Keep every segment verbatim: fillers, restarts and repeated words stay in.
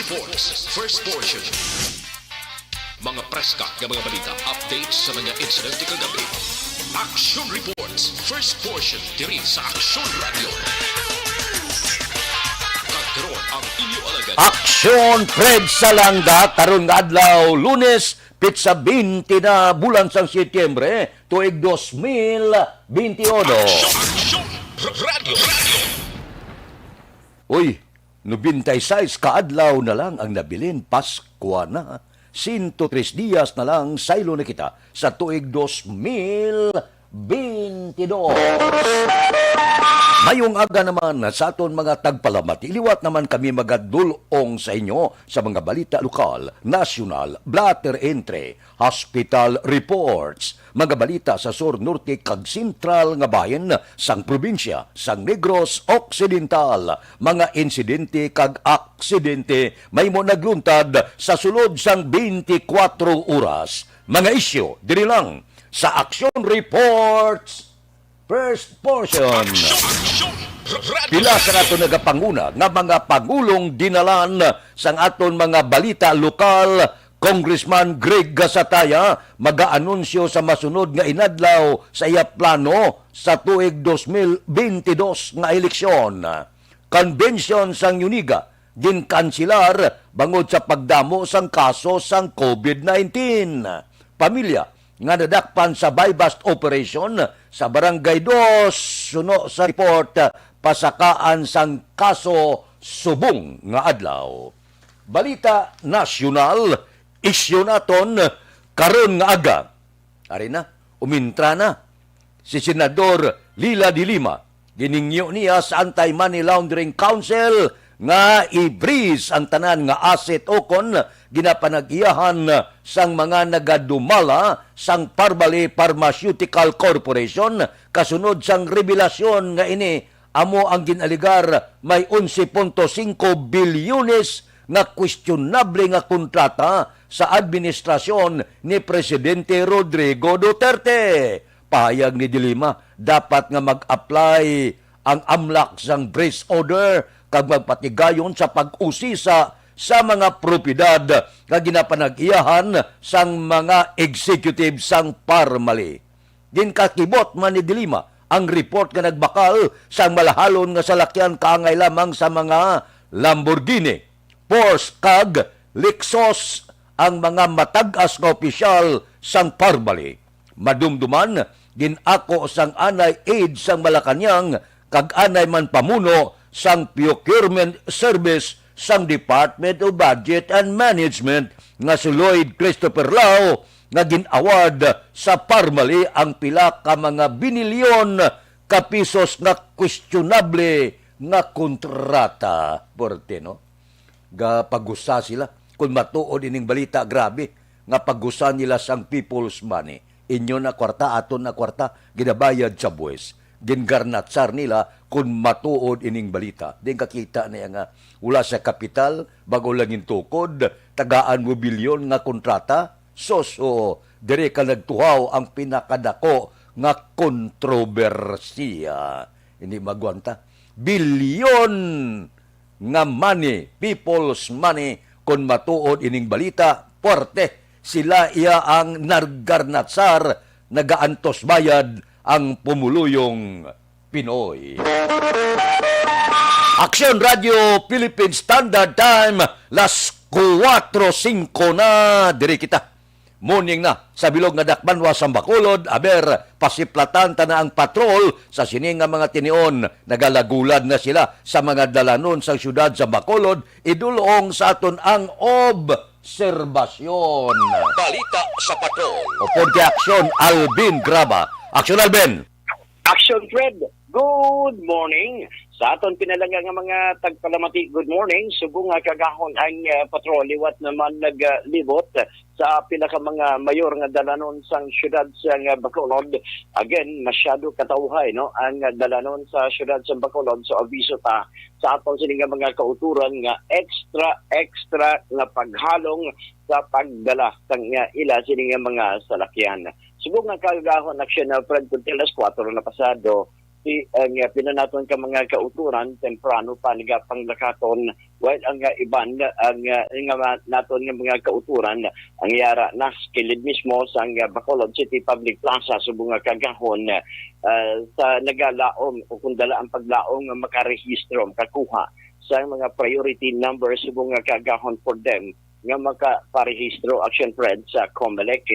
Reports, first portion. Mga preska nga mga balita, updates sa mga insidente kagabi. Action Reports, first portion, diri sa Action Radio. Kag karon ang inyo alagad. Action Fred Salanga, karon nga adlaw, Lunes, petsa twenty na bulan sang Setyembre, tuig dos mil twenty-one. Action, Action, Radio, Radio. Uy, nobenta y seis ka adlaw na lang ang nabilin, Paskwa na. Sento tres dias na lang, saylo na kita sa tuig dos mil twenty-dos. Mayong aga naman sa aton mga tagpalamati. Liwat naman kami magadul-ong sa inyo sa mga balita lokal, nasyonal, blotter entry, hospital reports, mga balita sa sur, norte, kag sentral nga bahin sang probinsya sang Negros Occidental, mga insidente kag aksidente mahimo nagluntad sa sulod sang twenty-four oras. Mga isyu diri lang sa Action Reports, first portion. Action, Action, Radio. Pila sa nato nagapanguna nga mga pangulong dinalan sang aton mga balita lokal, Congressman Greg Gasataya magaanunsyo sa masunod nga inadlaw sa iya plano sa tuig dos mil twenty-dos nga eleksyon. Convention sang Uniga ginkansilar bangod sa pagdamo sang kaso sang covid nineteen. Pamilya nga nadakpan sa buy-bust operation sa Barangay Dos, suno sa report, pasakaan sang kaso subong nga adlaw. Balita nasyonal, isyu naton karon nga aga. Ari na, umintra na si Senador Leila de Lima. Ginhingyo niya sa Anti-Money Laundering Council nga i-freeze ang tanan nga asset ukon ginapanag-iyahan sang mga nagadumala sang Parmalee Pharmaceutical Corporation, kasunod sang revelasyon nga ini amo ang gin-alegar may onse punto singko bilyones nga questionable nga kontrata sa administrasyon ni Presidente Rodrigo Duterte. Pahayag ni De Lima, dapat nga mag-apply ang AMLAC sang freeze order kag magpatigayon sa pag-usisa sa mga propiedad nga ginapanag-iyahan sang mga executive sang Parmalee. Ginkakibot man ni De Lima ang report nga nagbakal sang malahalon nga salakyan kaangay lamang sa mga Lamborghini, Porsche kag Lexus ang mga matag-as nga opisyal sang Parmalee. Madumduman, gin-ako sang anay aide sang Malacañang kag anay man pamuno sang procurement service sang Department of Budget and Management nga si Lloyd Christopher Lao nga gin-award sa Parmalee ang pila ka mga binilyon ka pisos nga questionable nga kontrata. Porte, no? Gapagusa sila. Kung matuod ining balita, grabe, nga pagusa nila sang people's money. Inyo na kwarta, aton na kwarta, ginabayad sa buwis. Gingarnatsar nila kung matuod ining balita. Din kakita niya nga wala sa kapital, bago lang yung tukod, tagaan mo bilyon nga kontrata. Sos, o, dire ka nagtuhaw ang pinakadako nga kontrobersiya. Hindi magwanta. Bilyon nga money, people's money, kon matuod ining balita, puwerte sila iya ang nargarnatsar, nagaantos bayad ang pumuluyong Pinoy. Aksyon Radio Philippine Standard Time, las kuwatro singko na, diri kita. Morning na sa bilog nga dakbanwa sang Bacolod, aber, pasiplatan ta na ang patrol sa sini nga mga tinion. Nagalagulad na sila sa mga dalanon sang siyudad sa Bacolod, idulong sa aton ang obserbasyon. Balita sa patrol. Upod kay Aksyon, Alvin Graba. Aksyon, Alvin. Action Fred, good morning. Sa aton pinalangga nga mga tagpalamati, good morning. Subong nga kaagahon ang, ah, patrol, liwat naman naglibot sa pila ka mga mayor nga dalanon sang siyudad sang, ah, Bacolod. Again, masyado katawhay, no, ang, ah, dalanon sa siyudad sang Bacolod. So, abiso ta sa aton sini nga mga kautoran nga extra, extra nga paghalong sa pagdala sang, ah, ila sini nga mga salakyan. Subong nga kaagahon, Aksyon, ah, Fred, kung alas kuwatro na pasado, Ang, ah, pila naton ka mga kauturan, temprano pa nagapanglakaton, while ang, ah, iban, ang, ah, nga ma-, naton nga mga kauturan, ang yara na sa kilid mismo sang, ah, Bacolod City Public Plaza subong nga kaagahon, ah, sa nagalaom o kung dala ang paglaom nga makarehistro, makakuha sa mga priority number subong nga kaagahon for them nga makaparehistro, Action Fred, sa Comelec.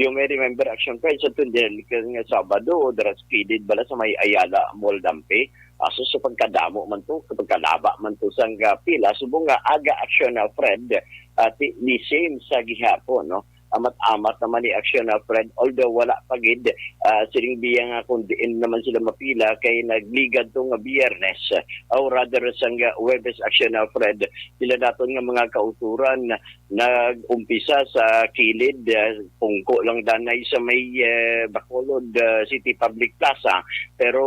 You may remember, Action Fred, sa tundil nga Sabado, dira sa kilid bala sa may Ayala Mall, Dampi. Aso sa pagkadamo man to, sa pagkalaba man to sang, ah, pila, subong nga aga, Action, ah, Fred, ah, ti-, ni same sa gihapon, no? Amat-amat naman ni, Action, ah, Fred, although wala pa gid, ah, sining biya nga kung diin naman sila mapila kay nagligad to nga Biyernes, ah, or rather sang, ah, Huwebes, Action, ah, Fred, sila naton nga mga kauturan nag-umpisa sa kilid, ah, pungko lang danay sa may, eh, Bacolod, ah, City Public Plaza. Pero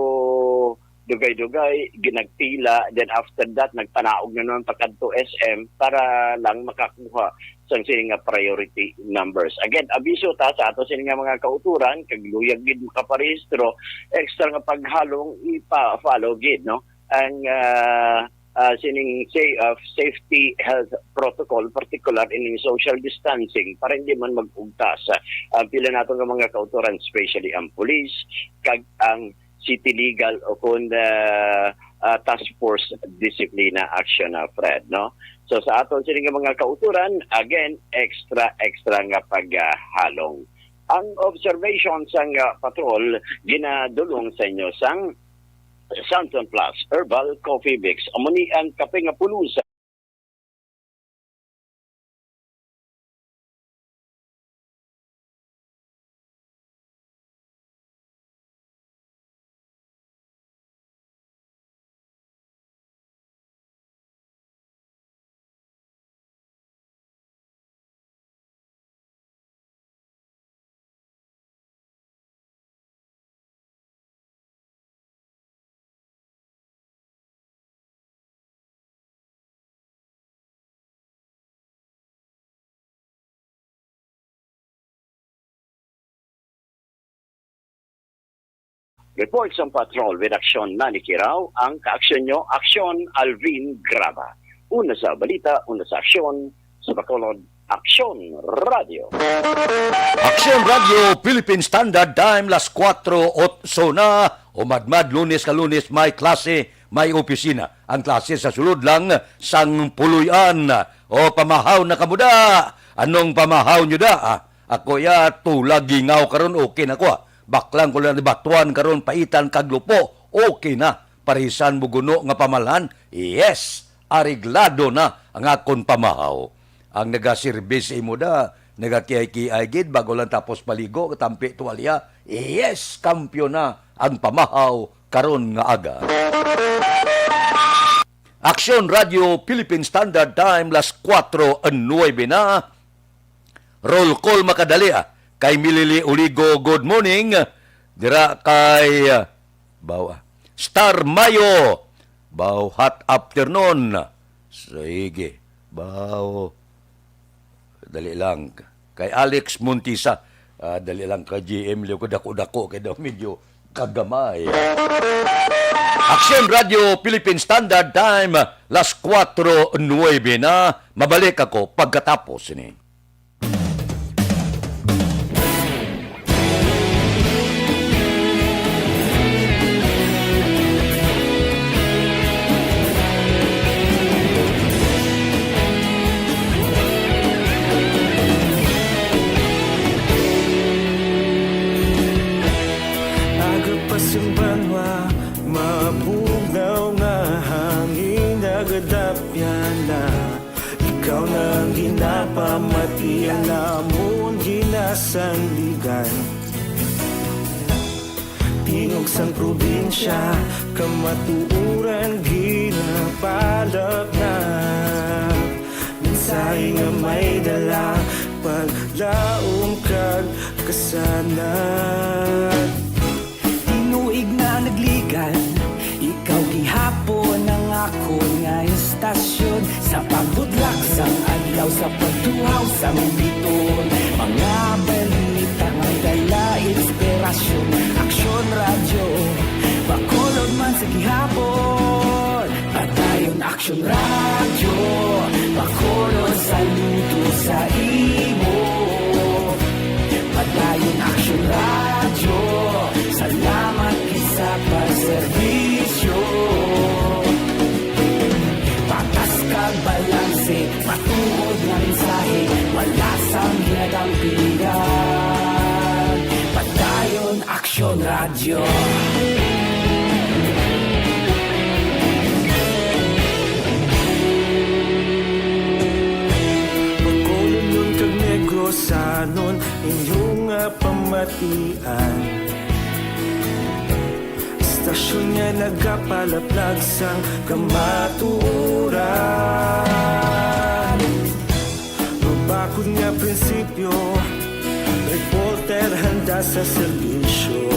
dugay-dugay, ginagpila, then after that, nagpanaog na naman pakadto S M para lang makakuha sang sini nga priority numbers. Again, abiso ta sa ato sini nga mga kauturan, kag luyag gid makaparehistro, extra nga paghalong ipa-follow gid, no? Ang, ah, ah, sining say, ah, safety health protocol, particular ining social distancing, para hindi man mag-ugtas ang pila nato nga mga kauturan, especially ang police, kag ang city legal o kun, ah, ah, task force disiplina action, ah, Fred, no? So, sa aton sini nga mga kauturan, again, extra, extra nga paghalong. Ang observation sang, ah, patrol ginadulong sa inyo sang Santon Plus Herbal Coffee Mix. Amo ni ang kape nga puno sa Report sang patrol with Aksyon Manny Kirao, ang kaaksyon nyo, Aksyon Alvin Graba. Una sa balita, una sa aksyon, sa Bacolod, Aksyon Radio. Aksyon Radio, Philippine Standard Time, las kuwatro otso na, o madmad, Lunes ka Lunes, may klase, may opisina. Ang klase sa sulod lang sang puloy-an. O, pamahaw na kamo da. Anong pamahaw nyo da? Ah, ako ya, tulag gingaw karon, okay na ko, ah. Baklang ko lang ni batuan karon, paitan kag lupo, okay na. Parisan mo guno nga pamalhan, yes, areglado na ang akon pamahaw. Ang nagaserbi sa imo da, nagakiay-kiay gid, bago lang tapos paligo, tampi tuwalya, yes, kampiyon na ang pamahaw karon nga aga. Aksyon Radio Philippine Standard Time, las kuwatro nuwebe na. Roll call makadali, ah. Kay Milili Uligo, good morning. Dira kay, ah, baw, ah, Star Mayo. Baw, hot afternoon. Sige. Baw. Dali lang. Kay Alex Montisa. Ah, dali lang kay G M Leo, kadako-dako kay daw medyo kagamay. Aksyon Radio Philippine Standard Time, las kuwatro nuwebe na. Mabalik ako pagkatapos ni. Aga pa sing banwa, mabugnaw nga hangin, nagadapyan na. Ikaw na ang ginapamati, ang amon ginasandigan. Tingog sang probinsya, kamatuoran ginapalapnap. Mensahe nga may dala, paglaom kag kasanag. Tinuig na nagligad, ikaw gihapon ang akon nga istasyon. Sa pagbudlak sang adlaw, sa pagtuhaw sang biton, mga balita may dala inspirasyon. Aksyon Radyo, Bacolod. Sa gihapon, Padayon Aksyon Radyo, pakulon sa luto sa imo. Padayon Aksyon Radyo, salamat kita sa pagserbisyo. Patas kag balanse, matuod nga mensahe, wala sang ginadampigan. Padayon Aksyon Radyo. Bacolodnon kag Negrosanon, inyong, ah, pamatian. Istasyon nga nagapalaplag sang kamatuoran. Mabakod nga prinsipyo, reporter handa sa serbisyo.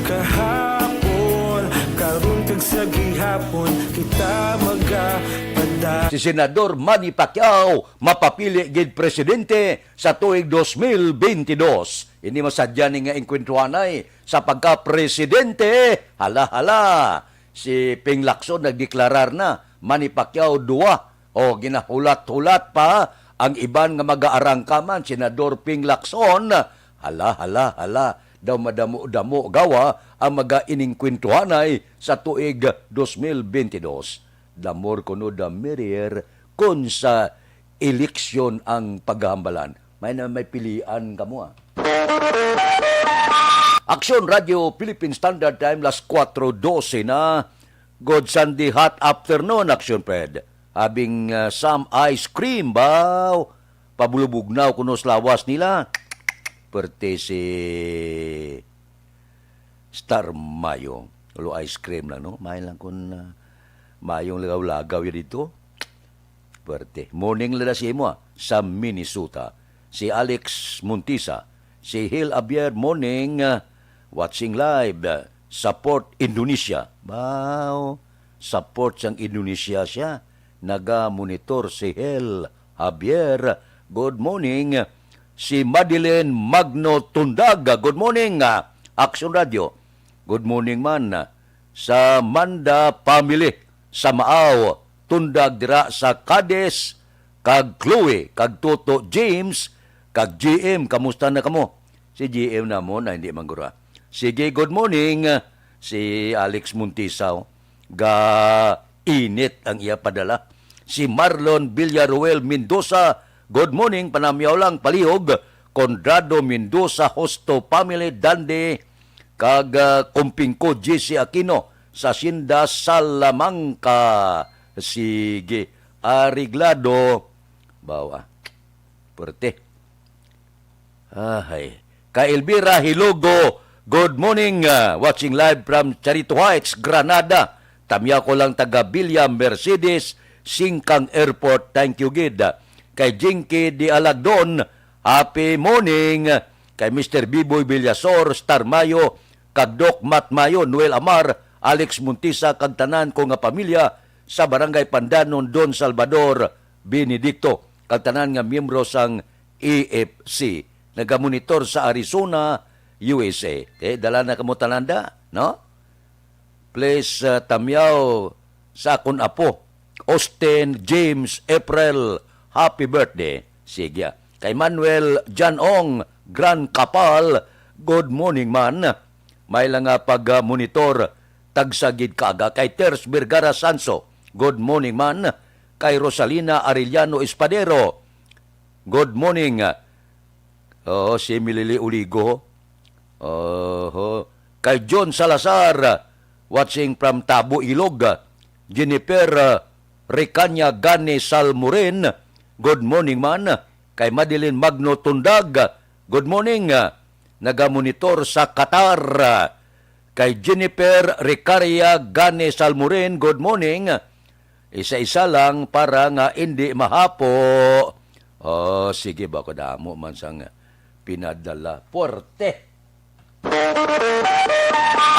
Kahapon, karon kag sa gihapon, kita magapada. Si Senador Manny Pacquiao mapapili gid presidente sa tuig dos mil bentidós. Ini masadya ni nga engkwentruhanay sa pagka-presidente. Hala, hala. Si Ping Lacson nagdeklarar na, Manny Pacquiao dua, o ginahulat-hulat pa ang iban nga mag-aarangka man, Senador Ping Lacson. Hala, hala, hala. Daw madamo-damo gawa ang mag-iningkwentruhanay sa tuig dos mil bentidós. The more kuno, the merrier, kun sa eleksyon ang paghambalan. May na may pilian kamo, ah. Aksyon Radio Philippine Standard Time, las kuwatro dose na. Good Sunday, hot afternoon, Aksyon Fred. Having, uh, some ice cream, baw. Pabulubugnaw kuno sa lawas nila. Perte si Star Mayo. Ulo ice cream lang, no? May lang kun, uh, mayong lagaw-lagaw yun dito. Perte. Morning lang na sa imo, ah, sa Minnesota. Si Alex Montisa, si Hil Abier, morning, ah, watching live, ah, support Indonesia. Wow, support sang Indonesia siya. Naga-monitor si Hil Javier. Good morning. Si Madeline Magno Tundag, good morning, ah, Action Radio. Good morning man, ah, sa Manda family sa Maaw, Tundag dira sa Cadiz, kag Chloe, kag Toto James, kag G M, kamusta na kamo? Si G M namon, ay, hindi man gura. Sige, good morning, si Alex Montisa, oh. Ga init ang iya padala. Si Marlon Villaruel Mendoza, good morning, panamyaw lang, palihog. Conrado Mendoza, Hosto family, Dande, kag, ah, kumping ko, J C Aquino, sa Hacienda Salamanca. Sige, areglado. Bawa. Perte. Ahay. Kay Elvira Hilogo, good morning. Ah, watching live from Charito Heights, Granada. Tamyaw ko lang taga Villa Mercedes, Singkang Airport. Thank you, gid. Kay Jinky Di Alagdon, happy morning. Kay Mister Biboy Villasor, Star Mayo, kag Doc Matt Mayo, Noel Amar, Alex Montisa, kag tanan ko nga pamilya sa Barangay Pandanon, Don Salvador Benedicto, kag tanan nga miyembro sang A F C. Nagamonitor sa Arizona, U S A. Eh, dala na kamo tanan da, no? Please, uh, tamyaw sa akon apo, Austin, James, April, happy birthday. Sige, ah. Kay Manuel Jan Ong, Gran Kapal, good morning, man. May lang nga pag-monitor, tagsa gid kaaga. Kay Ters Vergara Sanso, good morning, man. Kay Rosalina Arellano Espadero, good morning. Oo, si Milili Uligo. Oho. Kay John Salazar, watching from Tabo, Ilog. Jennifer, uh, Recanya Gani Salmurin, good morning, man. Kay Madeline Magno Tundag, good morning. Uh, nagamonitor sa Qatar. Uh, kay Jennifer Ricaria Gani Salmurin, good morning. Isa-isa lang para nga indi mahapo. Oh, sige ba ko damo man sang pinadala. Puwerte.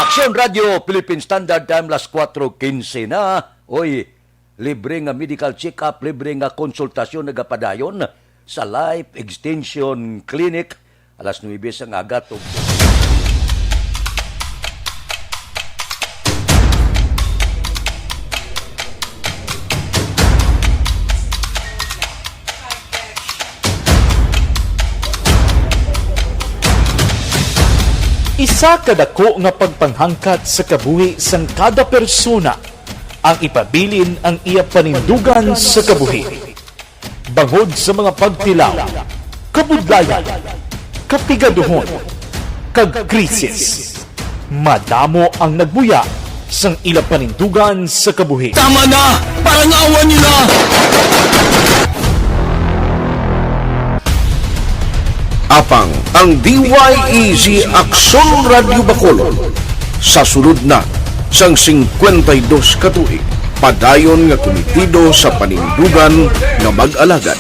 Aksyon Radio, Philippine Standard Time, las kuwatro quince na. Oy, libre nga medical check-up, libre nga konsultasyon nagapadayon sa Life Extension Clinic. Alas nuwebe sang aga, tug-, Isa ka dako nga pagpanghangkat sa kabuhi sang kada persona ang ipabilin ang iya panindugan sa kabuhi. Bangod sa mga pagtilaw, kabudlayan, kapigaduhon, kag krisis, madamo ang nagbuya sang ila panindugan sa kabuhi. Tama na! Parangawan niyo na! Apang ang D Y E G Aksyon Radyo Bacolod sa sulod na sang singkwenta y dos ka tuig, padayon nga kumitido sa panindugan nga mag-alagad.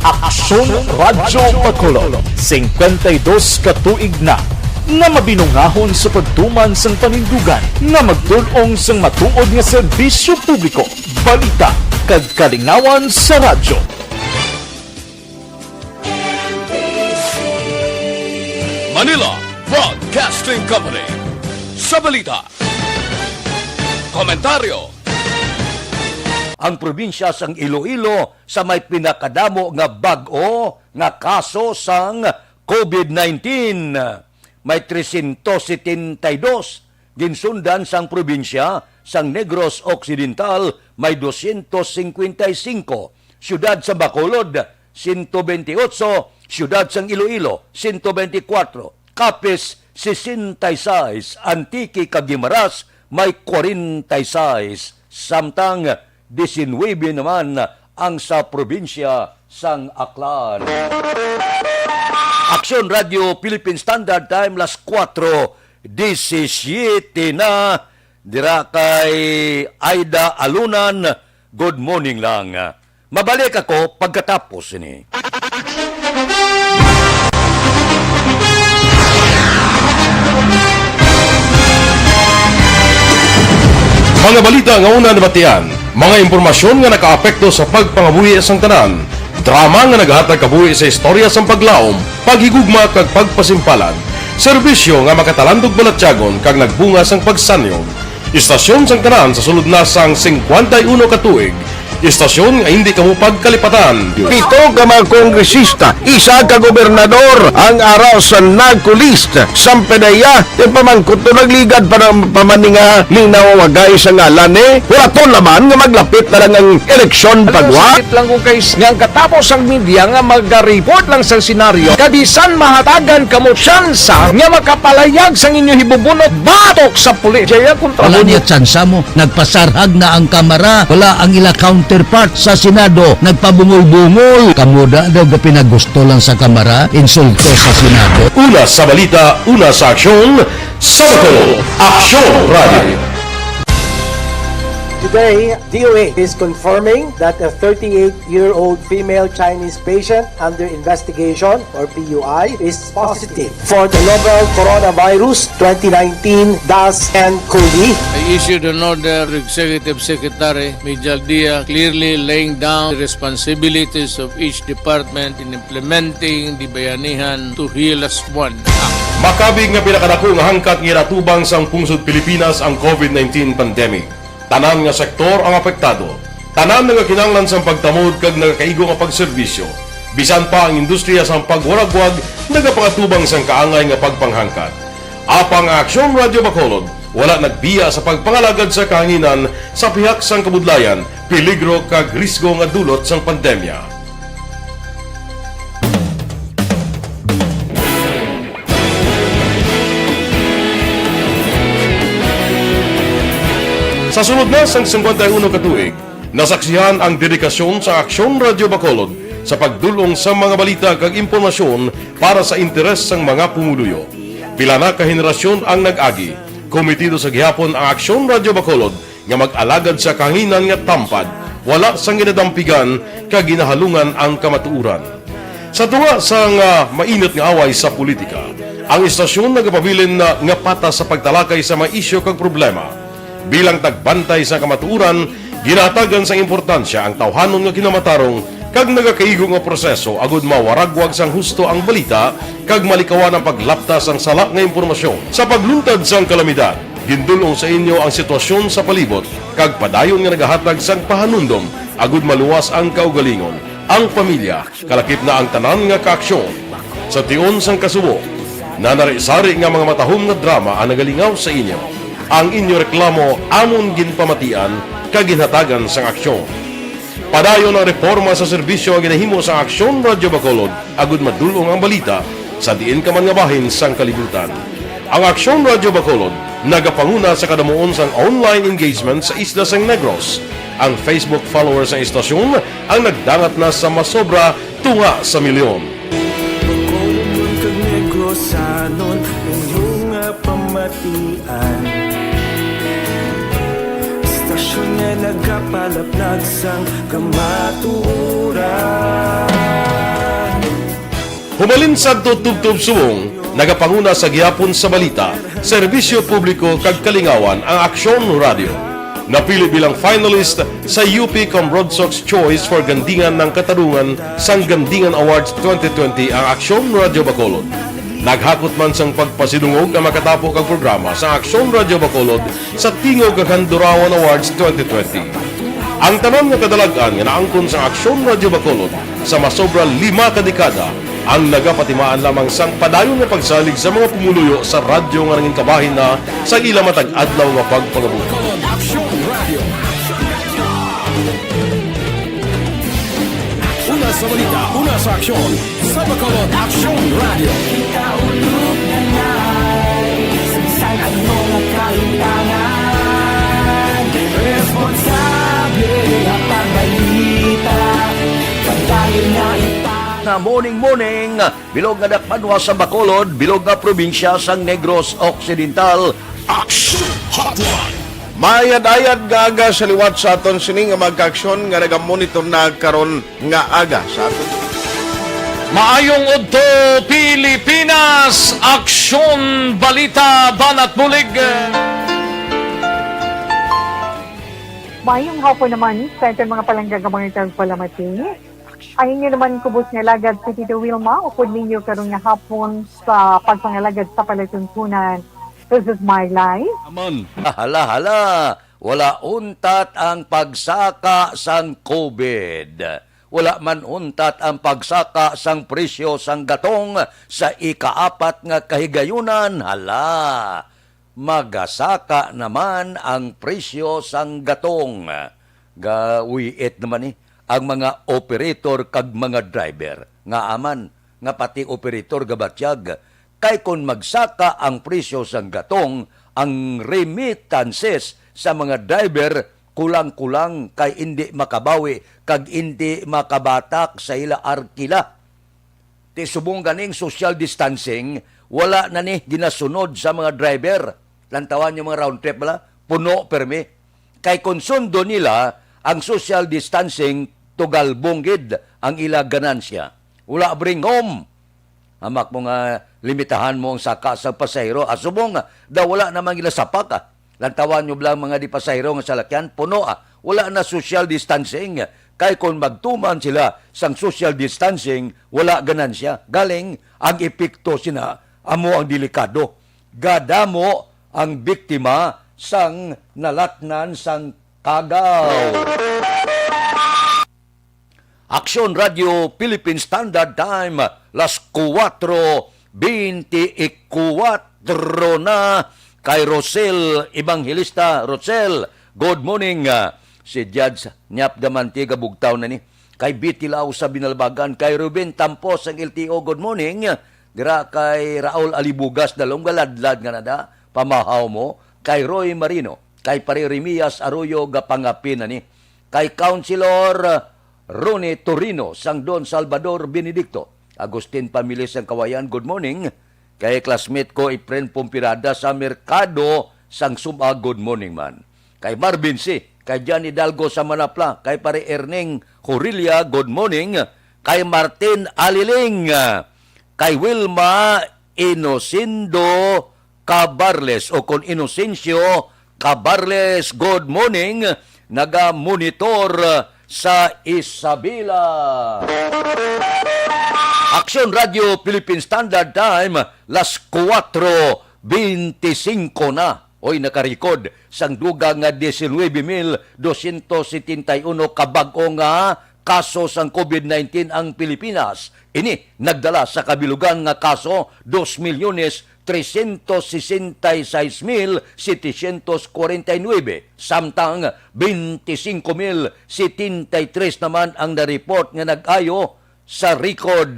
Aksyon Radyo Bacolod, singkwenta y dos ka tuig na nga mabinungahon sa pagtuman sang panindugan nga magtul-ong sang matuod nga serbisyo publiko, balita, kag kalingawan sa radyo. Manila Broadcasting Company. Sa balita, komentaryo. Ang probinsya sang Iloilo sa may pinakadamo nga bag-o nga kaso sang COVID nineteen. May trescientos setenta y dos. Ginsundan sang probinsya sang Negros Occidental may doscientos cincuenta y cinco, siyudad sa Bacolod, ciento veintiocho, siyudad sang Iloilo, ciento veinticuatro, Capiz, sesenta y seis, Antique kag Guimaras may kwarenta y seis, samtang disinuybe naman ang sa probinsya sang Aklan. Aksyon Radio Philippine Standard Time, las kuwatro disisiete na. Dira kay Aida Alunan, good morning lang. Mabalik ako pagkatapos ini. Mga balita nga una nabatian, mga impormasyon nga nakaapekto sa pagpangabuhi sang tanan, drama nga nagahatag kabuhi sa istorya sang paglaom, paghigugma kag pagpasimpalan, serbisyo nga makatalandog balatyagon kag nagbunga sang pagsanyog. Istasyon sang tanan sa sulod na sang singkwenta y uno ka tuig, istasyon nga hindi kamo pagkalipatan. Pito ka mga kongresista, isa ka gobernador ang ara sa NAGCO list. Sampanaya, ipamangkot to, nagligad pa na, pa man ni nga linawagay sa ngalan ni. Huraton naman nga maglapit na lang ang eleksyon, pagwa. Sakit lang ko kay s-, nga ang katapos ang media nga magariport lang sa senaryo, kabisan mahatagan kamo tsansa nga makapalayag sang inyo hibubunot batok sa pulis. Jaya kontra. Wala niya tsansa mo. Nagpasarhag na ang Kamara. Wala ang ila counterpart sa Senado. Nagpabungol-bungol. Kamo da daw ga pinagusto lang sa Kamara, insulto sa Senado. Una sa balita, una sa aksyon, sa Bacolod, Aksyon Radio. Today, D O H is confirming that a thirty-eight-year-old female Chinese patient under investigation, or P U I, is positive for the novel coronavirus twenty nineteen dash N cov. I issued an order to Executive Secretary Mijal Dia, clearly laying down the responsibilities of each department in implementing the Bayanihan to Heal Us One Act. Makabig nga pinakadako nga hangkat nga ginatubang sang pungsod Pilipinas ang COVID nineteen pandemic. Tanan nga sektor ang apektado. Tanan nagakinahanglan sang pagtamod kag nagakaigo nga pagserbisyo. Bisan pa ang industriya sang pagwaragwag nagapangatubang sang kaangay nga pagpanghangkat. Apang ang Aksyon Radyo Bacolod wala nagbiya sa pagpangalagad sa kahanginan sa pihak sang kabudlayan, peligro kag risgo nga dulot sang pandemya. Sa sulod na sang singkwenta y uno ka tuig, nasaksihan ang dedikasyon sa Aksyon Radyo Bacolod sa pagdul-ong sa mga balita kag impormasyon para sa interes sang mga pumuluyo. Pila na ka henerasyon ang nag-agi. Komitido sa gihapon ang Aksyon Radyo Bacolod nga mag-alagad sa kahanginan nga tampad, wala sang ginadampigan kag ginahalungan ang kamatuoran. Sa tunga sang, ah, mainit nga away sa politika, ang istasyon nagapabilin na nga patas sa pagtalakay sa mga isyu kag problema. Bilang tagbantay sa kamatuoran, ginahatagan sang importansya ang tawhanon nga kinamatarong kag nagakaigo nga proseso agud mawaragwag sang husto ang balita kag malikawan ang paglapta sang sala nga impormasyon. Sa pagluntad sang kalamidad, gindul-ong sa inyo ang sitwasyon sa palibot kag padayon nga nagahatag sang pahanumdom agud maluwas ang kaugalingon. Ang pamilya, kalakip na ang tanan nga kaaksyon. Sa tion sang kasubo, nanari-sari nga mga matahom nga drama ang nagalingaw sa inyo. Ang inyo reklamo amon ginpamatian kag ginhatagan sang aksyon. Padayon ang reporma sa serbisyo nga ginahimo sang Aksyon Radyo Bacolod agud madul-ong ang balita sa diin ka man nga bahin sang kalibutan. Ang Aksyon Radyo Bacolod nagapanguna sa kadamuon sang online engagement sa isla sang Negros. Ang Facebook followers sang istasyon ang nagdangat na sa masobra tunga sa milyon. Bacolod kag Negrosanon, inyo nga pamatian. Istasyon nga nagapalaplag sang kamatuoran. Humalin sadto tubtob subong, nagapanguna sa gihapon sa balita, serbisyo publiko kag kalingawan ang Aksyon Radio. Napili bilang finalist sa U P Comrodsocs Choice for Gandingan ng Katarungan sang Gandingan Awards twenty twenty ang Aksyon Radio Bacolod. Naghakot man sang pagpasidungog ang makatapo kag programa sa Aksyon Radio Bacolod sa Tingog kag Handurawan Awards twenty twenty. Ang tanan nga kadalag-an nga naangkon sa Aksyon Radio Bacolod sa masobra lima ka dekada ang nagapatimaan lamang sang padayon nga pagsalig sa mga pumuluyo sa radyo nga nangin kabahin na sa ila matag adlaw nga pagpangabuhi. Bacolod Aksyon Radio. Una sa balita, una sa aksyon, sa Bacolod Aksyon Radio. Kita ulog na nai, sa bisan ano nga kahitangan, responsable nga pagbalita, pagdayon na ita. Na morning, morning, bilog nga dakbanwa sa Bacolod, bilog nga probinsya sang Negros Occidental. Action Hotline. Maayad-ayad nga aga sa liwat sa aton sini nga mga kaaksyon nga nagamonitor na karon nga aga sa aton. Maayong udto, Pilipinas! Aksyon, balita, banat bulig. Maayong hapon naman sa aton mga palangga nga mga tagpalamati. Ang inyo naman kubos nga alagad si Tito Wilma, upod ninyo karon nga hapon sa pagpangalagad sa palatuntunan. This is my life. Aman. Hala, hala, wala untat ang pagsaka sang COVID. Wala man untat ang pagsaka sang presyo sang gatong sa ikaapat nga kahigayunan. Hala, magasaka naman ang presyo sang gatong. Gawiit naman ni ang mga operator kag mga driver. Ngaa man nga pati operator gabatyag, kay kon magsaka ang presyo sang gatong, ang remittances sa mga driver kulang-kulang kay indi makabawi kag indi makabatak sa ila arkila. Ti subong ganing social distancing, wala na ni ginasunod sa mga driver. Lantawan yung mga round trip bala, puno permi. Kay kon sundo nila ang social distancing, tugalbong gid ang ila ganansya. Wala bring home. Hamak mo nga limitahan mo ang saka sa pasahero. Asubong daw wala naman gila sapak, ah. Lantawan nyo lang mga di pasahero nga salakyan, puno, ah. Wala na social distancing. Kay kung magtuman sila sang social distancing, wala ganansya. Galing ang epekto sina amo ang delikado. Gadamo ang biktima sang nalatnan sang kagaw. Aksyon Radio Philippine Standard Time, las kuwatro beinti kuwatro na. Kay Rosel Evangelista. Rosel, good morning. Ah, si Judge Nyap Damanti gabugtaw na ni. Kay Betty Lau sa Binalbagan, kay Ruben Tampos ang L T O, good morning. Dira kay Raul Alibugas, dalom galadlad nga nada, pamahaw mo. Kay Roy Marino, kay Pare Remias Arroyo, gapangapi na ni. Kay Councilor Ronnie Torino sang Don Salvador Benedicto. Agustin Pamili sang Kawayan, good morning. Kay classmate ko, Efren Pompirada sa Merkado sang Sub-a, good morning man. Kay Marvin C, kay John Hidalgo sa Manapla, kay Pare Erning Horilia, good morning. Kay Martin Aliling, kay Wilma Inosindo Cabarles o kon Inocencio Cabarles, good morning. Naga-monitor sa Isabela. Aksyon Radio Philippine Standard Time, las kuwatro beinti singko na. Oy, nakarikod sang dugang nga diecinuebe mil doscientos setenta y uno ka bag-o nga kaso sang COVID nineteen ang Pilipinas. Ini nagdala sa kabilugan nga kaso dos milyones trescientos sesenta y seis mil setecientos cuarenta y nuebe, samtang twenty-cinco mil setenta y tres naman ang na-report nga nag-ayo sa record.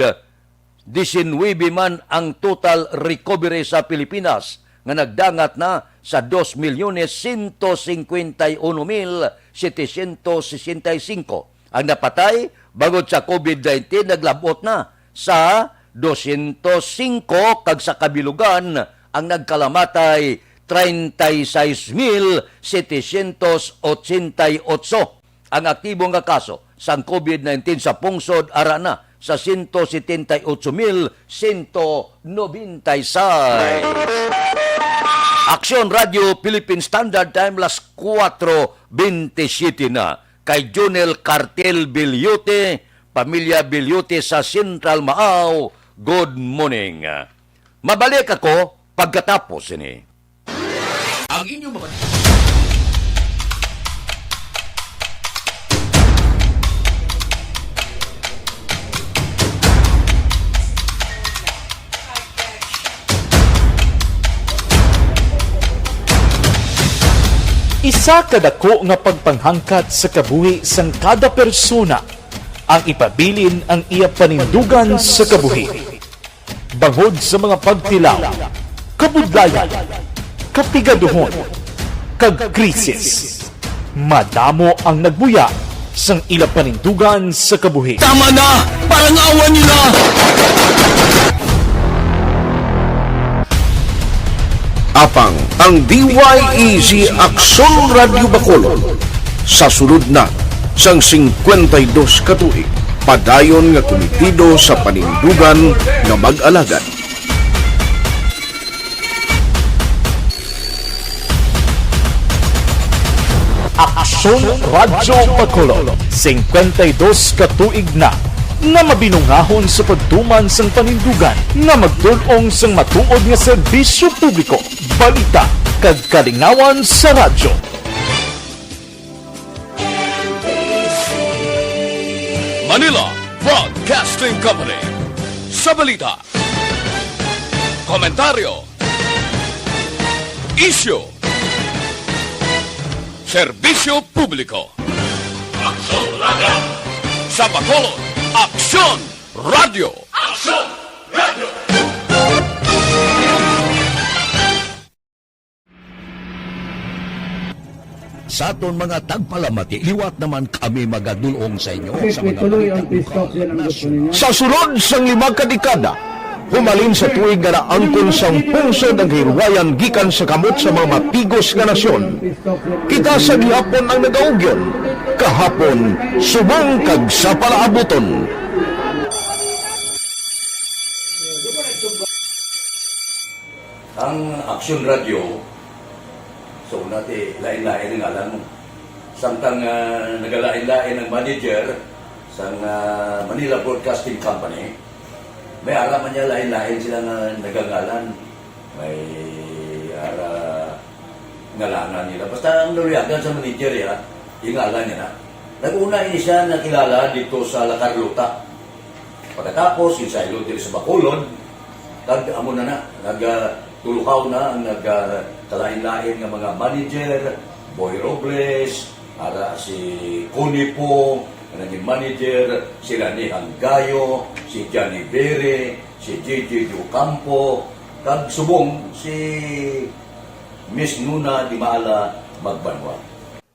Diecinuebe man ang total recovery sa Pilipinas, nga nagdangat na sa dos milyones ciento cincuenta y uno mil setecientos sesenta y cinco. Ang napatay bangod sa COVID nineteen naglab-ot na sa dosyentos singko, kag sa kabilugan ang nagkalamatay treinta y seis mil setecientos ochenta y ocho. Ang aktibo nga kaso sang COVID nineteen sa pungsod ara na sa ciento setenta y ocho mil ciento noventa y seis. Aksyon Radio Philippine Standard Time, las kuwatro bentisiete na. Kay Junel Cartel Bilyote, pamilya Bilyote sa Central Maao, good morning. Mabalik ako pagkatapos ini. Ang inyong mga Isa ka dako nga pagpanghangkat sa kabuhi sang kada persona ang ipabilin ang iya panindugan sa kabuhi. Bangod sa mga pagtilaw, kabudlayan, kapigaduhon, kag krisis, madamo ang nagbuya sang ila panindugan sa kabuhi. Tama na! Parangawan nila! Apang ang D Y E Z Aksyon Radyo Bacolod sa sulod na sang singkwenta y dos ka tuig, padayon nga kumitido sa panindugan nga mag-alagad. Aksyon Radyo Bacolod, singkwenta y dos ka tuig na nga mabinungahon sa pagtuman sang panindugan nga magtul-ong sang matuod nga serbisyo publiko, balita, kag kalingawan sa radyo. Manila Broadcasting Company. Sa balita, komentaryo, isyu, serbisyo publiko. Aksyon Radyo. Sa Bacolod, Aksyon Radyo. Aksyon Radyo. Sa aton mga tagpalamati, liwat naman kami magadul-ong sa inyo sa mga balita lokal, nasyonal. Sa sulod sang lima ka dekada, humalin sa tuig nga naangkon sang pungsod ang kahilwayan gikan sa kamot sa mga mapigos nga nasyon. Kita sa gihapon ang nagaugyon, kahapon, subong kag sa palaabuton. Ang Aksyon Radyo, so, nati, lain-lain ang ngalan mo. Samtang, ah, nagalain-lain ang manager sang, ah, Manila Broadcasting Company, may ara man niya lain-lain sila nga nagangalan. May ara ngalanan nila. Basta ang naluyagan sa manager, ya, yung ngalan niya na. Nag-una ini siya nakilala dito sa La Carlota. Pagkatapos, ginsaylo diri sa Bacolod, kag amo na na, nag, ah, tulukaw na ang nag, ah, kalain-lain nga mga manager, Boy Robles, ara si Connie Po, nga naging manager, si Rani Hanggayo, si Johnny Bere, si J J Ocampo, kag subong si Miss Nuna Di Maala Magbanwa.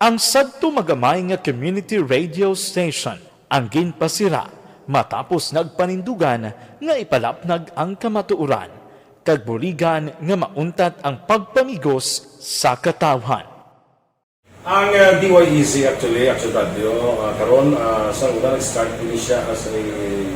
Ang sadto magamay nga community radio station ang ginpasira matapos nagpanindugan nga ipalapnag ang kamatuoran kag buligan nga mauntat ang pagpamigos sa katawhan. Ang, ah, D Y E Z actually, Action Radio, ah, karon, ah, sa una nag-start ini siya as a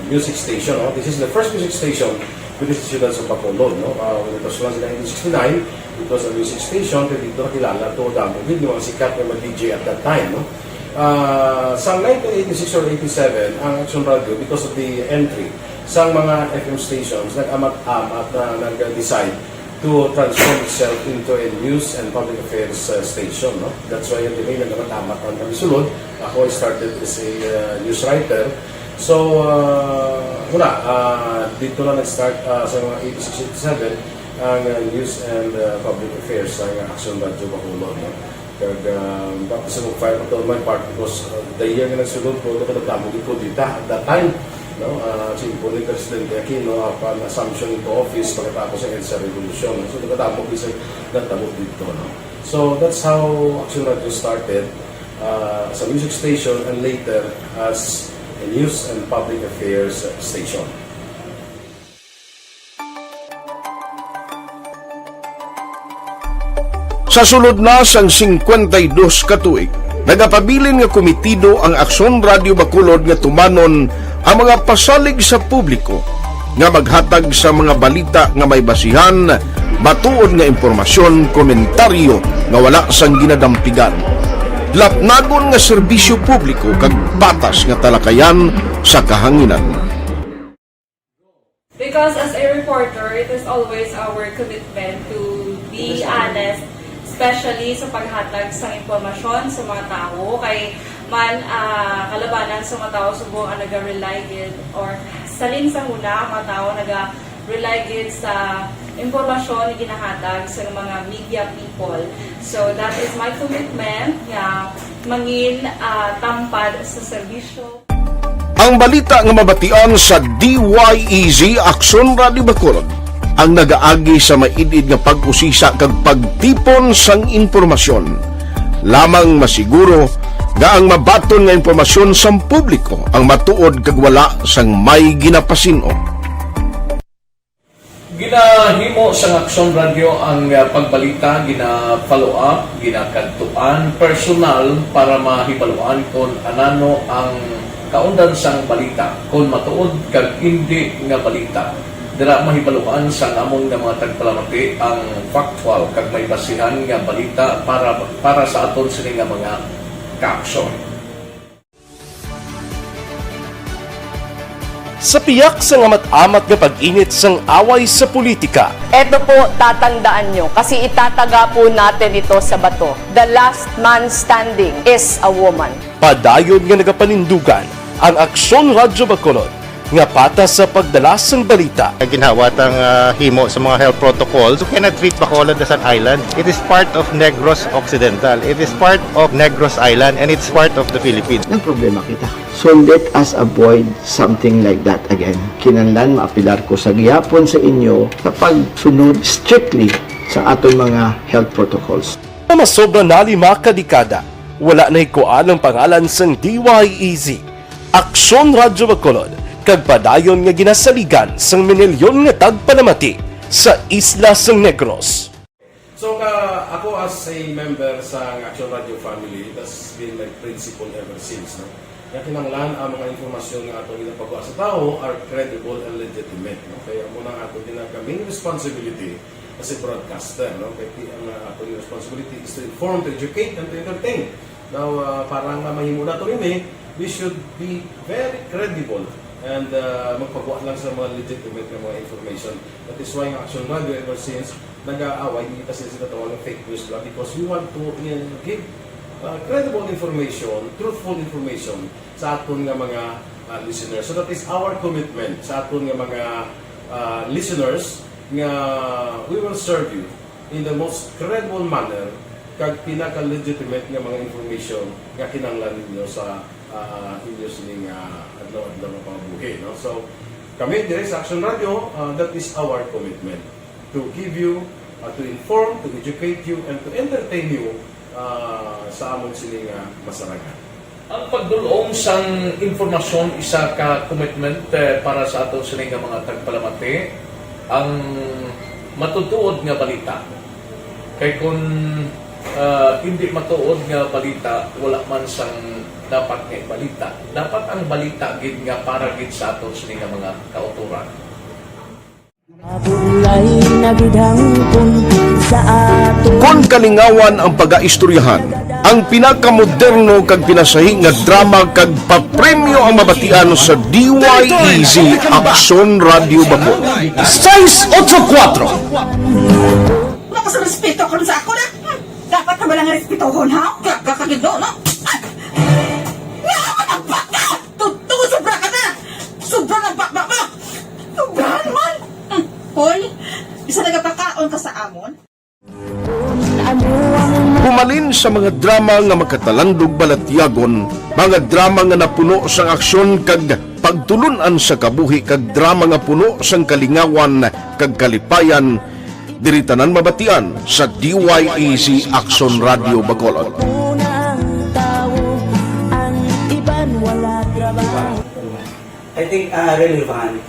music station, no? This is the first music station dito sa siyudad sa Bacolod, no? Ah, when it was launched in nineteen sixty-nine, it was a music station, pero dito nakilala to damo gid yung mga sikat nga mga D J at that time, no? Ah, sa nineteen eighty-six or eighty-seven, ang Action Radio, because of the entry sa mga F M stations, nag-amat-amat na nag-decide to transform itself into a news and public affairs uh, station. No? That's why yung dinay nagkatamat ang kami sulod. Ako, I started as a uh, news writer. So, uh, muna, uh, dito na nag-start uh, sa mga eighty-six eighty-seven ang uh, news and uh, public affairs sa Action Radio Bacolod. No? Kag uh, tapos sa mag-file ko on my part because uh, the year nga nagsulod ko, nakadamo gid ko dita at that time. No, uh, simple ni Presidente Aquino upon assumption into office pagkatapos sa EDSA Revolution. So, nagkadamo bisag natabo dito, no? So, that's how Action Radio started uh, as a music station and later as a news and public affairs station. Sa sulod na sang singkwenta y dos ka tuig, nagapabilin nga komitido ang Aksyon Radio Bacolod nga tumanon ang mga pasalig sa publiko nga maghatag sa mga balita nga may basihan, matuod nga impormasyon, komentaryo nga wala sang ginadampigan, lapnagon nga serbisyo publiko kag patas nga talakayan sa kahanginan. Because as a reporter, it is always our commitment to be honest, especially sa paghatag sa impormasyon sa mga tawo. Kay man uh, kalabanan sa mga tawo subong ang naga-rely gid or salin sa huna ang mga tawo naga-rely gid sa impormasyon nga ginahatag sa mga media people. So that is my commitment nga mangin uh, tampad sa serbisyo. Ang balita nga mabatian sa D Y E Z Aksyon Radio Bacolod ang nagaagi sa maid-id nga pag-usisa kag pagtipon sang impormasyon. Lamang masiguro nga ang mabaton nga impormasyon sang publiko ang matuod kag wala sang may ginapasin-o. Ginahimo sang Aksyon Radyo ang ah, pagbalita, gina-follow up, ginakadtuan personal para mahibaluan kon anano ang kaundan sang balita, kon matuod kag indi nga balita. Dira mahibaluan sang amon nga mga tagpalamati ang factual kag may basihan nga balita para para sa aton sini nga mga kaaksyon. Sa piyak sang amat-amat nga pag-init sang away sa politika. Eto po, tatandaan nyo, kasi itataga po natin ito sa bato. The last man standing is a woman. Padayon nga nagapanindugan ang Aksyon Radyo Bacolod nga patas sa pagdala sang balita. Ginhawa tang ah, himo sa mga health protocols. You cannot treat Bacolod as an island. It is part of Negros Occidental. It is part of Negros Island and it's part of the Philippines. Nagproblema kita. So let us avoid something like that again. Kinahanglan maapelar ko sa gihapon sa inyo sa pagsunod strictly sa aton mga health protocols. Sa masobra na lima ka dekada, wala na hikuan ang pangalan sang D Y E Z, Aksyon Radyo Bacolod, kag padayon nga ginasaligan sang minilyon nga tagpalamati sa isla sang Negros. So ka ako as a member sa Action Radio family, that's been my principle ever since, no? Nga kinahanglan ang mga impormasyon nga ato ginapagawa sa tawo are credible and legitimate, no? Kaya mo na ato ginag main responsibility as a broadcaster, no? Kay ang uh, ato responsibility is to inform, to educate, and to entertain. Now, uh, para nga mahimo nato ini, we should be very credible and uh, magpagawa lang sa mga legitimate nga mga information. That is why ang Action Radio ever since nag-aaway kita sa ginatawag nga fake news ba because we want to uh, give uh, credible information, truthful information sa aton nga mga uh, listeners. So that is our commitment sa aton nga mga uh, listeners nga we will serve you in the most credible manner kag pinaka-legitimate nga mga information nga kinahanglan ninyo sa uh, inyo sining uh, adlaw-adlaw nga pangabuhi, no? So, kami diri sa Action Radio, uh, that is our commitment to give you, uh, to inform, to educate you, and to entertain you uh, sa amon sini nga masarangan. Ang pagdul-ong sang impormasyon isa ka commitment eh, para sa aton sini nga mga tagpalamati. Ang matutuod nga balita. Kay kun uh, hindi matuod nga balita, wala man sang dapat nga balita. Dapat ang balita gid nga para gid sa aton sini nga mga kauturan. Kon kalingawan ang pagaistoryahan, ang pinakamoderno kag pinasahi nga drama kag papremyo ang mabatian sa D Y E Z Aksyon Radio Bacolod. Seis ocho kuatro. Sa respeto karon sa ako na. Hmm, dapat ka bala nga respetohon, ha? Gaga ka gid, no? Ay! Nga ka nagbaka! Totoo, sobra ka na! Sobra na baka mo! Sobrahan man! Hmm, hoy, isa nagapakaon ka sa amon? Humalin sa mga drama nga makatalandog balatyagon, mga drama nga napuno sang aksyon kag pagtulon-an sa kabuhi, kag drama nga puno sang kalingawan kag kalipayan, diri tanan mabatian sa D Y E Z Aksyon Radyo Bacolod. I think, ah, relevant.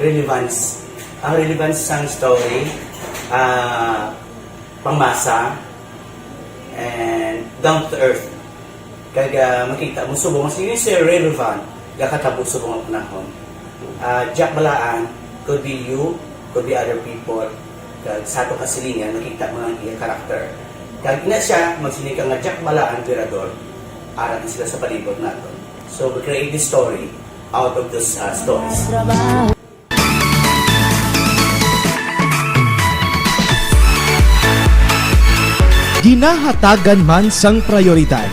Relevance. Ang relevance sang story, ah, pangmasa, and down to earth. Kag, ah, makita mo subong, mas yun, sir, relevant, gakatabo subong ang panahon. Ah, Jack Balaan, could be you, could be other people. Kag sa ato kasilingan, makita mo ang iya karakter. Kag ina siya, magsiling ka nga Jack Balaan, Virador, ara na sila sa palibot nato. So, we create this story out of those, ah, stories. Ginahatagan man sang prayoridad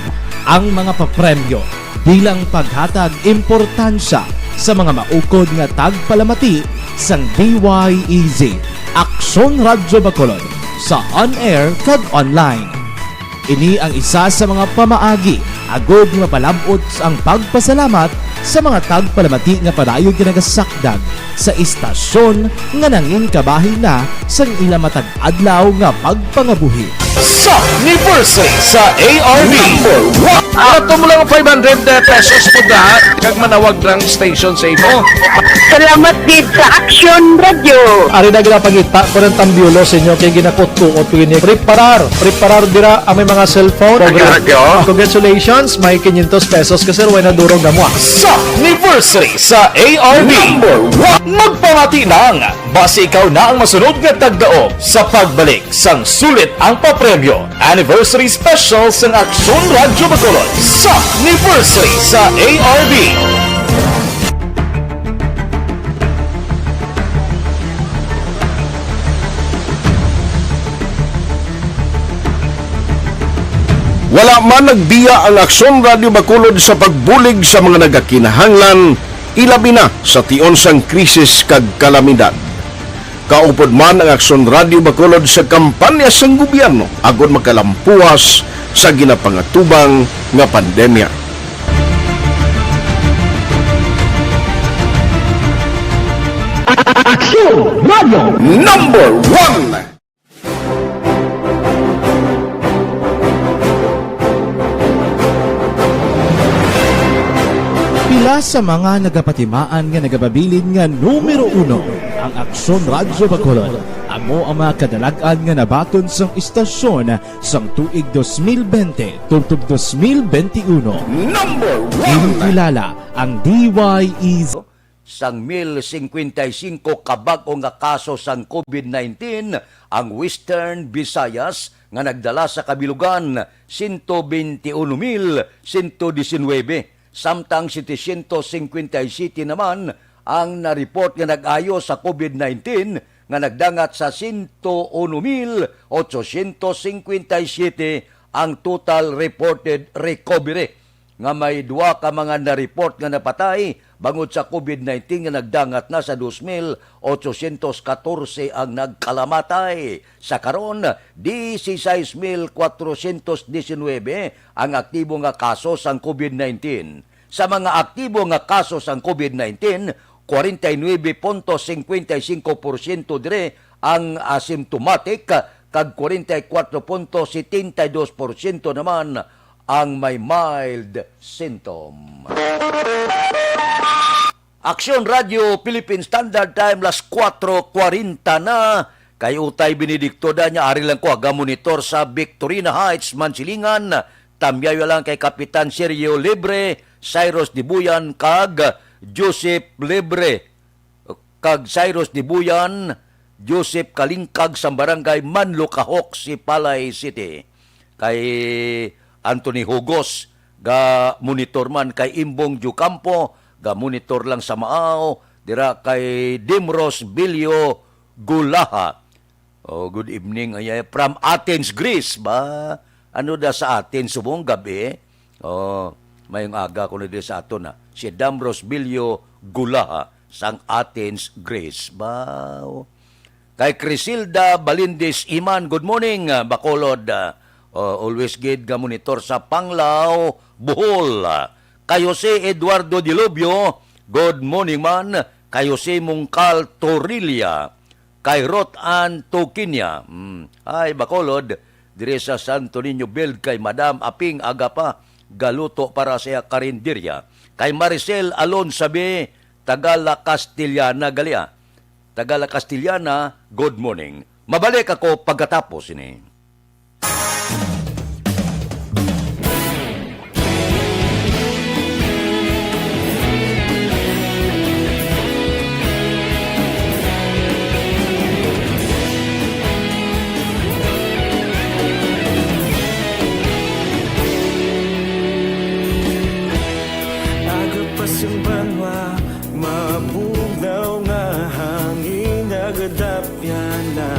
ang mga papremyo bilang paghatag importansya sa mga maukod nga tagpalamati sang D Y E Z, Aksyon Radyo Bacolod, sa on-air kag online. Ini ang isa sa mga pamaagi agud nga mapalab-ot ang pagpasalamat sa mga tagpalamati nga padayon nga nagasakdag sa istasyon nga nangin kabahin na sang ila matag adlaw nga pagpangabuhi. Sa anniversary sa A R B. Number one. Ato mo lang five hundred pesos mo da, kag manawag lang station sa imo. Salamat gid sa Action Radio. Ari na ginapangita ko ng tambyulo sa inyo kay ginakutkuot ko ini. Preparar, preparar dira ang may mga cellphone. Action Radio. Congratulations, may quinientos pesos ka, sir, way na durog na mo, ah. Sa anniversary sa A R B. Number one. Magpamati lang, basi ikaw na ang masunod nga tagdaog sa pagbalik sang sulit ang papremyo. Anniversary Special sang Aksyon Radyo Bacolod sa anniversary sa A R B. Wala man nagbiya ang Aksyon Radyo Bacolod sa pagbulig sa mga nagakinahanglan, ilabi na sa tion sang krisis kag kalamidad. Kaupod man ang Aksyon Radyo Bacolod sa kampanya sang gobyerno agod makalampuwas sa ginapangatubang nga pandemya. Aksyon Radyo Number One. Pila sa mga nagapatimaan nga nagapabilin nga numero uno ang Aksyon Radyo Bacolod. Amo ang mga kadalag-an nga nabaton sang istasyon sang tuig dos mil bente tubtob dos mil bente uno. Number one. Ginkilala ang D Y E Z. Sang mil singkwenta y singko ka bag-o nga kaso sang COVID nineteen, ang Western Visayas nga nagdala sa kabilugan, sento bente uno mil sento disinwebe, samtang setecientos singkwenta y siyete naman ang na-report nga nag-ayo sa COVID nineteen, nga nagdangat sa sento uno mil otsosyentos singkwenta y siyete ang total reported recovery. nga may duha ka mga na-report nga napatay bangod sa COVID nineteen nga nagdangat na sa dos mil otsosyentos katorse ang nagkalamatay. Sa karon, disisais mil kwatrosyentos disinwebe ang aktibo nga kaso sang COVID nineteen. Sa mga aktibo nga kaso sang COVID nineteen, kwarenta y nuebe punto singkwenta y singko porsyento diri ang asymptomatic, kag kwarenta y kuwatro punto setenta y dos porsyento naman ang may mild symptom. Aksyon Radyo Philippine Standard Time, las kuwatro kwarenta na. Kay Utay Benedicto da niya, ari lang ko aga monitor sa Victorina Heights, Mansilingan. Tamyayo lang kay Kapitan Sergio Libre, Cyrus Dibuyan, kag Joseph Libre. Kag Cyrus Dibuyan, Joseph Kalingkag sa barangay Manlukahok, Sipalay City. Kay Anthony Hugos, ga monitor man kay Imbong Jucampo, ga monitor lang sa Maao, dira kay Dimros Bilio Gulaha. Oh, good evening. Ay, ay, from Athens, Greece ba? Ano da sa Athens subong gabi? Oh, mayong aga ko na di sa aton, ha. Si Dam Rosbilio Gulaha sang Athens, Greece. Ba? Kay Crisilda Balindis Iman, good morning, ah, Bacolod. Ah, oh, always gid nga monitor sa Panglao, Bohol. Kay Jose Eduardo Diluvio, good morning man. Kay Jose Mungkal Torilla, kay Ruth Ann Toquinia. Hmm. Ay, Bacolod, diri sa Santo Niño Build kay Madam Aping Agapa, galuto para sa iya karinderya. Kay Maricel Alonsabe, taga La Castellana, galia. Taga La Castellana, good morning. Mabalik ako pagkatapos ini. Aga pa sing banwa, mabugnaw nga hangin nagadapyan na.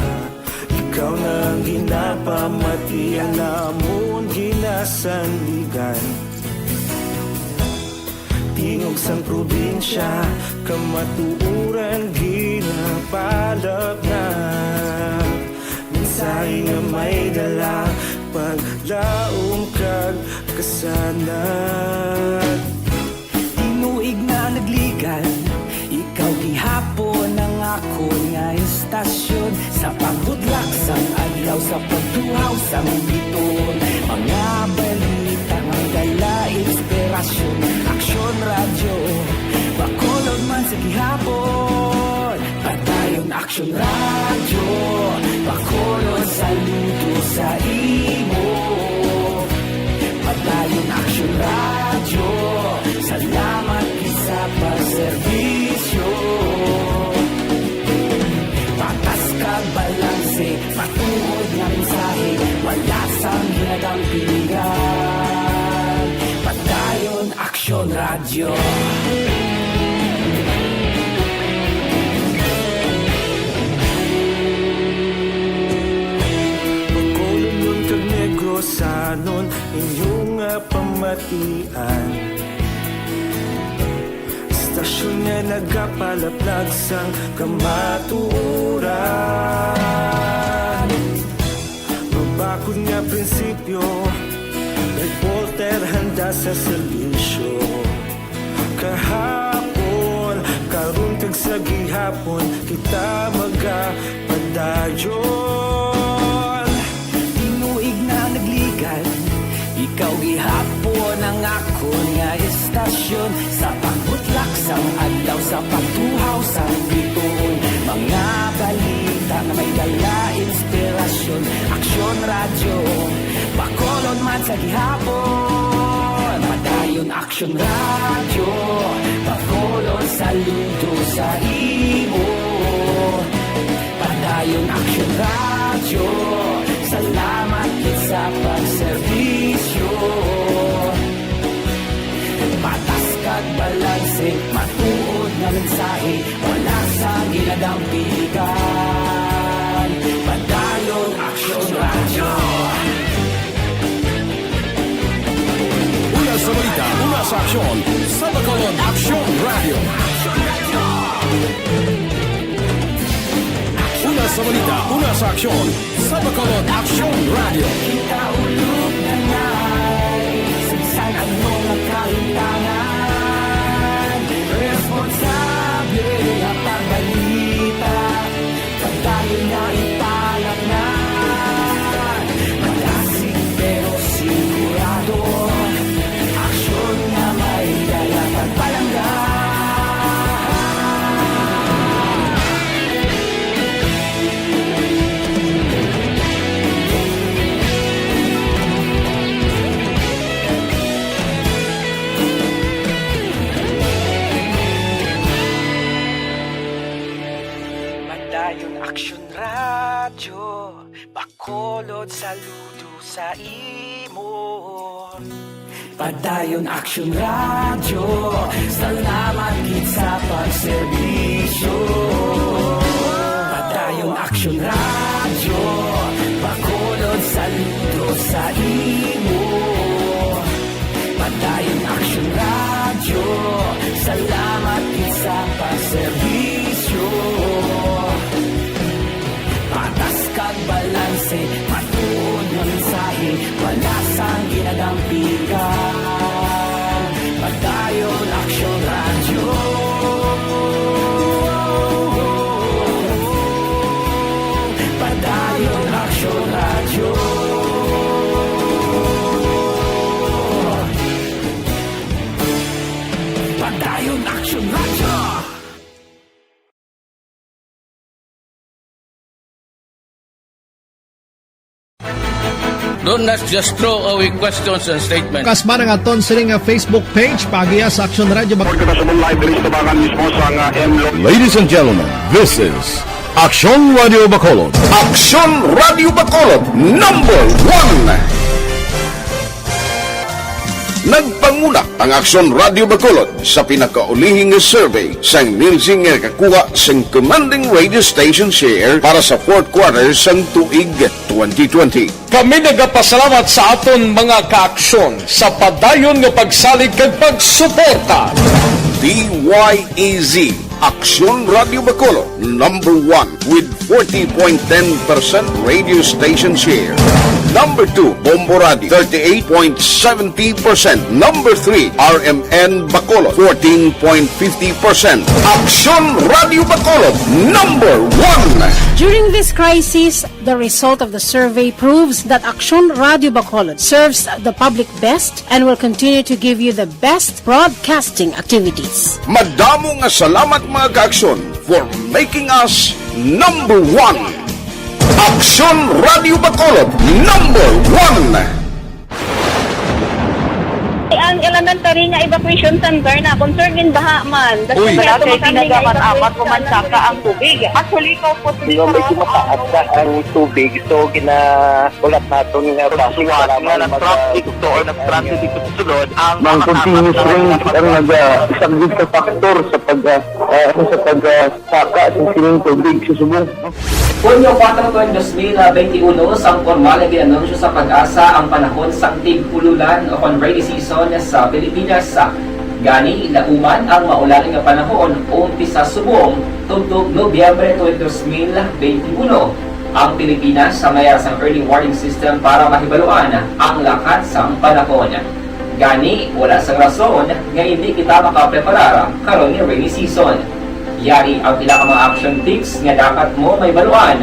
Ikaw na ang ginapamatian namon, ginasandigan. Tingog sang probinsya, kamatuoran ginapalapnap. Mensahe nga may dala, paglaom kag kasanag. Tinuig na nagligan, ikaw gihapon ang akon nga istasyon. Sa pagbudlak sang adlaw, sa pagtuhaw sang bituon, mga balita nga dala inspirasyon. Aksyon Radyo, Bacolod man sa gihapon. Padayon Aksyon Radyo, Bacolod, saludo sa imo. Padayon Aksyon Radyo, salamat gid sa pagserbisyo. Patas kag balanse, matuod nga mensahe, wala sang ginadampigan. Padayon Aksyon Radyo. Bacolodnon kag Negrosanon, inyo nga pamatian. Istasyon nga nagapalaplag sang kamatuoran. Mabakod nga prinsipyo, reporter handa sa serbisyo. Kahapon, karon kag sa gihapon, kita magapadayon. Tinuig na nagligan, ikaw gihapon ang akon nga istasyon. Sa pagbutlak sang adlaw, sa pagtuhaw sang bituon, mga balita nga may dala inspirasyon. Aksyon Radyo, Bacolod man sa gihapon. Padayon Aksyon Radyo, Bacolod, saludo sa imo. Padayon Aksyon Radyo, salamat gid sa pagserbisyo. Patas kag balanse, matuod nga mensahe, wala sang ginadampigan. Padayon Aksyon Radyo. Una sa balita, una sa aksyon, sa Bacolod Aksyon Radyo. Una sa balita, una sa aksyon, sa Bacolod Aksyon Radyo. Kita ulog na ngay, sa bisan ano nga kahimtangan, responsable nga pagbalita, pagdayon nga ipalatnan. Malasig pero sigurado, aksyon nga may dala pagpalangga. Padayon Aksyon Radyo, Bacolod, saludo sa imo. Padayon Aksyon Radyo, salamat gid sa pagserbisyo. Padayon Aksyon Aksyon Radyo, Bacolod, saludo sa imo. Padayon Aksyon Radyo, salamat gid sa pagserbisyo. Patas kag balanse, matuod nga mensahe, wala sang ginadampigan. Padayon Aksyon Radyo. Padayon Aksyon Radyo. Padayon Aksyon Radyo. Don't not just throw away questions and statements. Kasmaran nga aton sini nga Facebook page, paagiha sa Aksyon Radyo Bac- Pagkakasabong live diri sa tabangan mismo sa nga M Lo- Ladies and gentlemen, this is Aksyon Radio Bacolod. Aksyon Radio Bacolod, number one. Nagpanguna ang Aksyon Radio Bacolod sa pinakaulihi nga survey sang Nielsen nga nakakuha sang commanding radio station share para sa fourth quarter sang tuig twenty twenty. Kami nagapasalamat sa aton mga kaaksyon sa padayon nga pagsalig kag pagsuporta. D Y E Z, Aksyon Radio Bacolod, number one with forty point ten percent radio station share. Number two, Bombo Radio, thirty-eight point seventy percent. Number three, R M N Bacolod, fourteen point fifty percent. Aksyon Radio Bacolod, number one. During this crisis, the result of the survey proves that Aksyon Radio Bacolod serves the public best and will continue to give you the best broadcasting activities. Madamo nga salamat, mga kaaksyon, for making us number one. Aksyon Radio Bacolod, number one. Ang elementary nga evacuation center na concern in baha man. Uy. Wala kay ginagamat-amat ko man saka ang tubig. Actually, ko po Di ba, medyo mataas na ang tubig, so ginahulat naton nga basi nga nag-traffic to or nag-transit dito sa sulod ang Ang continuous rain ang nag-, ah, isang big factor sa pag, ah, ah, ano, sa pag, ah, saka sa sining tubig sa subong. Hunyo kuwatro, tuig dos mil benti uno, sang pormal nga gin-anunsyo sa PAGASA ang panahon sang tig-ululan o kon rainy season sa Pilipinas. Gani, lauman ang maulan nga panahon umpisa subong tubtob Nobyembre tuig dos mil benti uno. Ang Pilipinas may ara sang early warning system para mahibaluan ang lakat sang panahon. Gani, wala sang rason nga indi kita makapreparar karon nga rainy season. Yari ang pila ka mga action tips nga dapat mo mahibaluan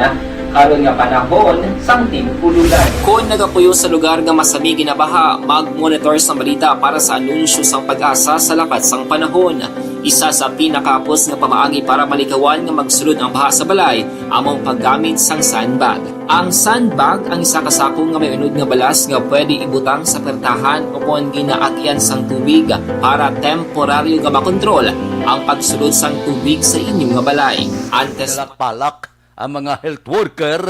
karon nga panahon sang tig-ululan. Kon nagapuyo sa lugar nga masami ginabaha, mag-monitor sang balita para sa anunsyo sang PAGASA sa lakat sang panahon. Isa sa pinakahapos nga pamaagi para malikawan nga magsulod ang baha sa balay amo ang paggamit sang sandbag. Ang sandbag ang isa ka sako nga may unod nga balas nga pwede ibutang sa puwertahan o kon ginaagyan sang tubig para temporaryo nga makontrol ang pagsulod sang tubig sa inyo nga balay. Antes Palak ang mga health worker,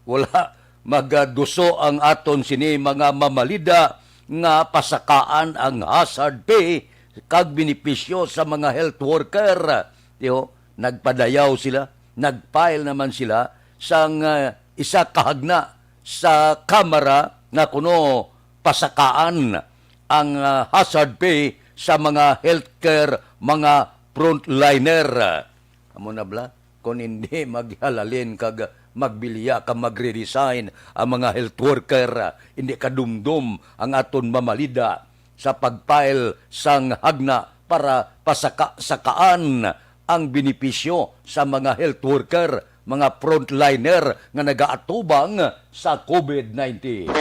wala magaduso ang aton sini mga mamalida nga pasakaan ang hazard pay kag benepisyo sa mga health worker. Yo, nagpadayaw sila, nag-file naman sila sang, ah, isa ka hagna sa Kamara nga kuno pasakaan ang, ah, hazard pay sa mga healthcare, mga frontliner. Amo na bala, kung hindi maghalalin kag magbiliya ka magre-resign ang mga health worker, hindi kadumdom ang aton mamalida sa pag-file sang hagna para pasaka-sakaan ang benepisyo sa mga health worker, mga frontliner nga nagaatubang sa COVID nineteen.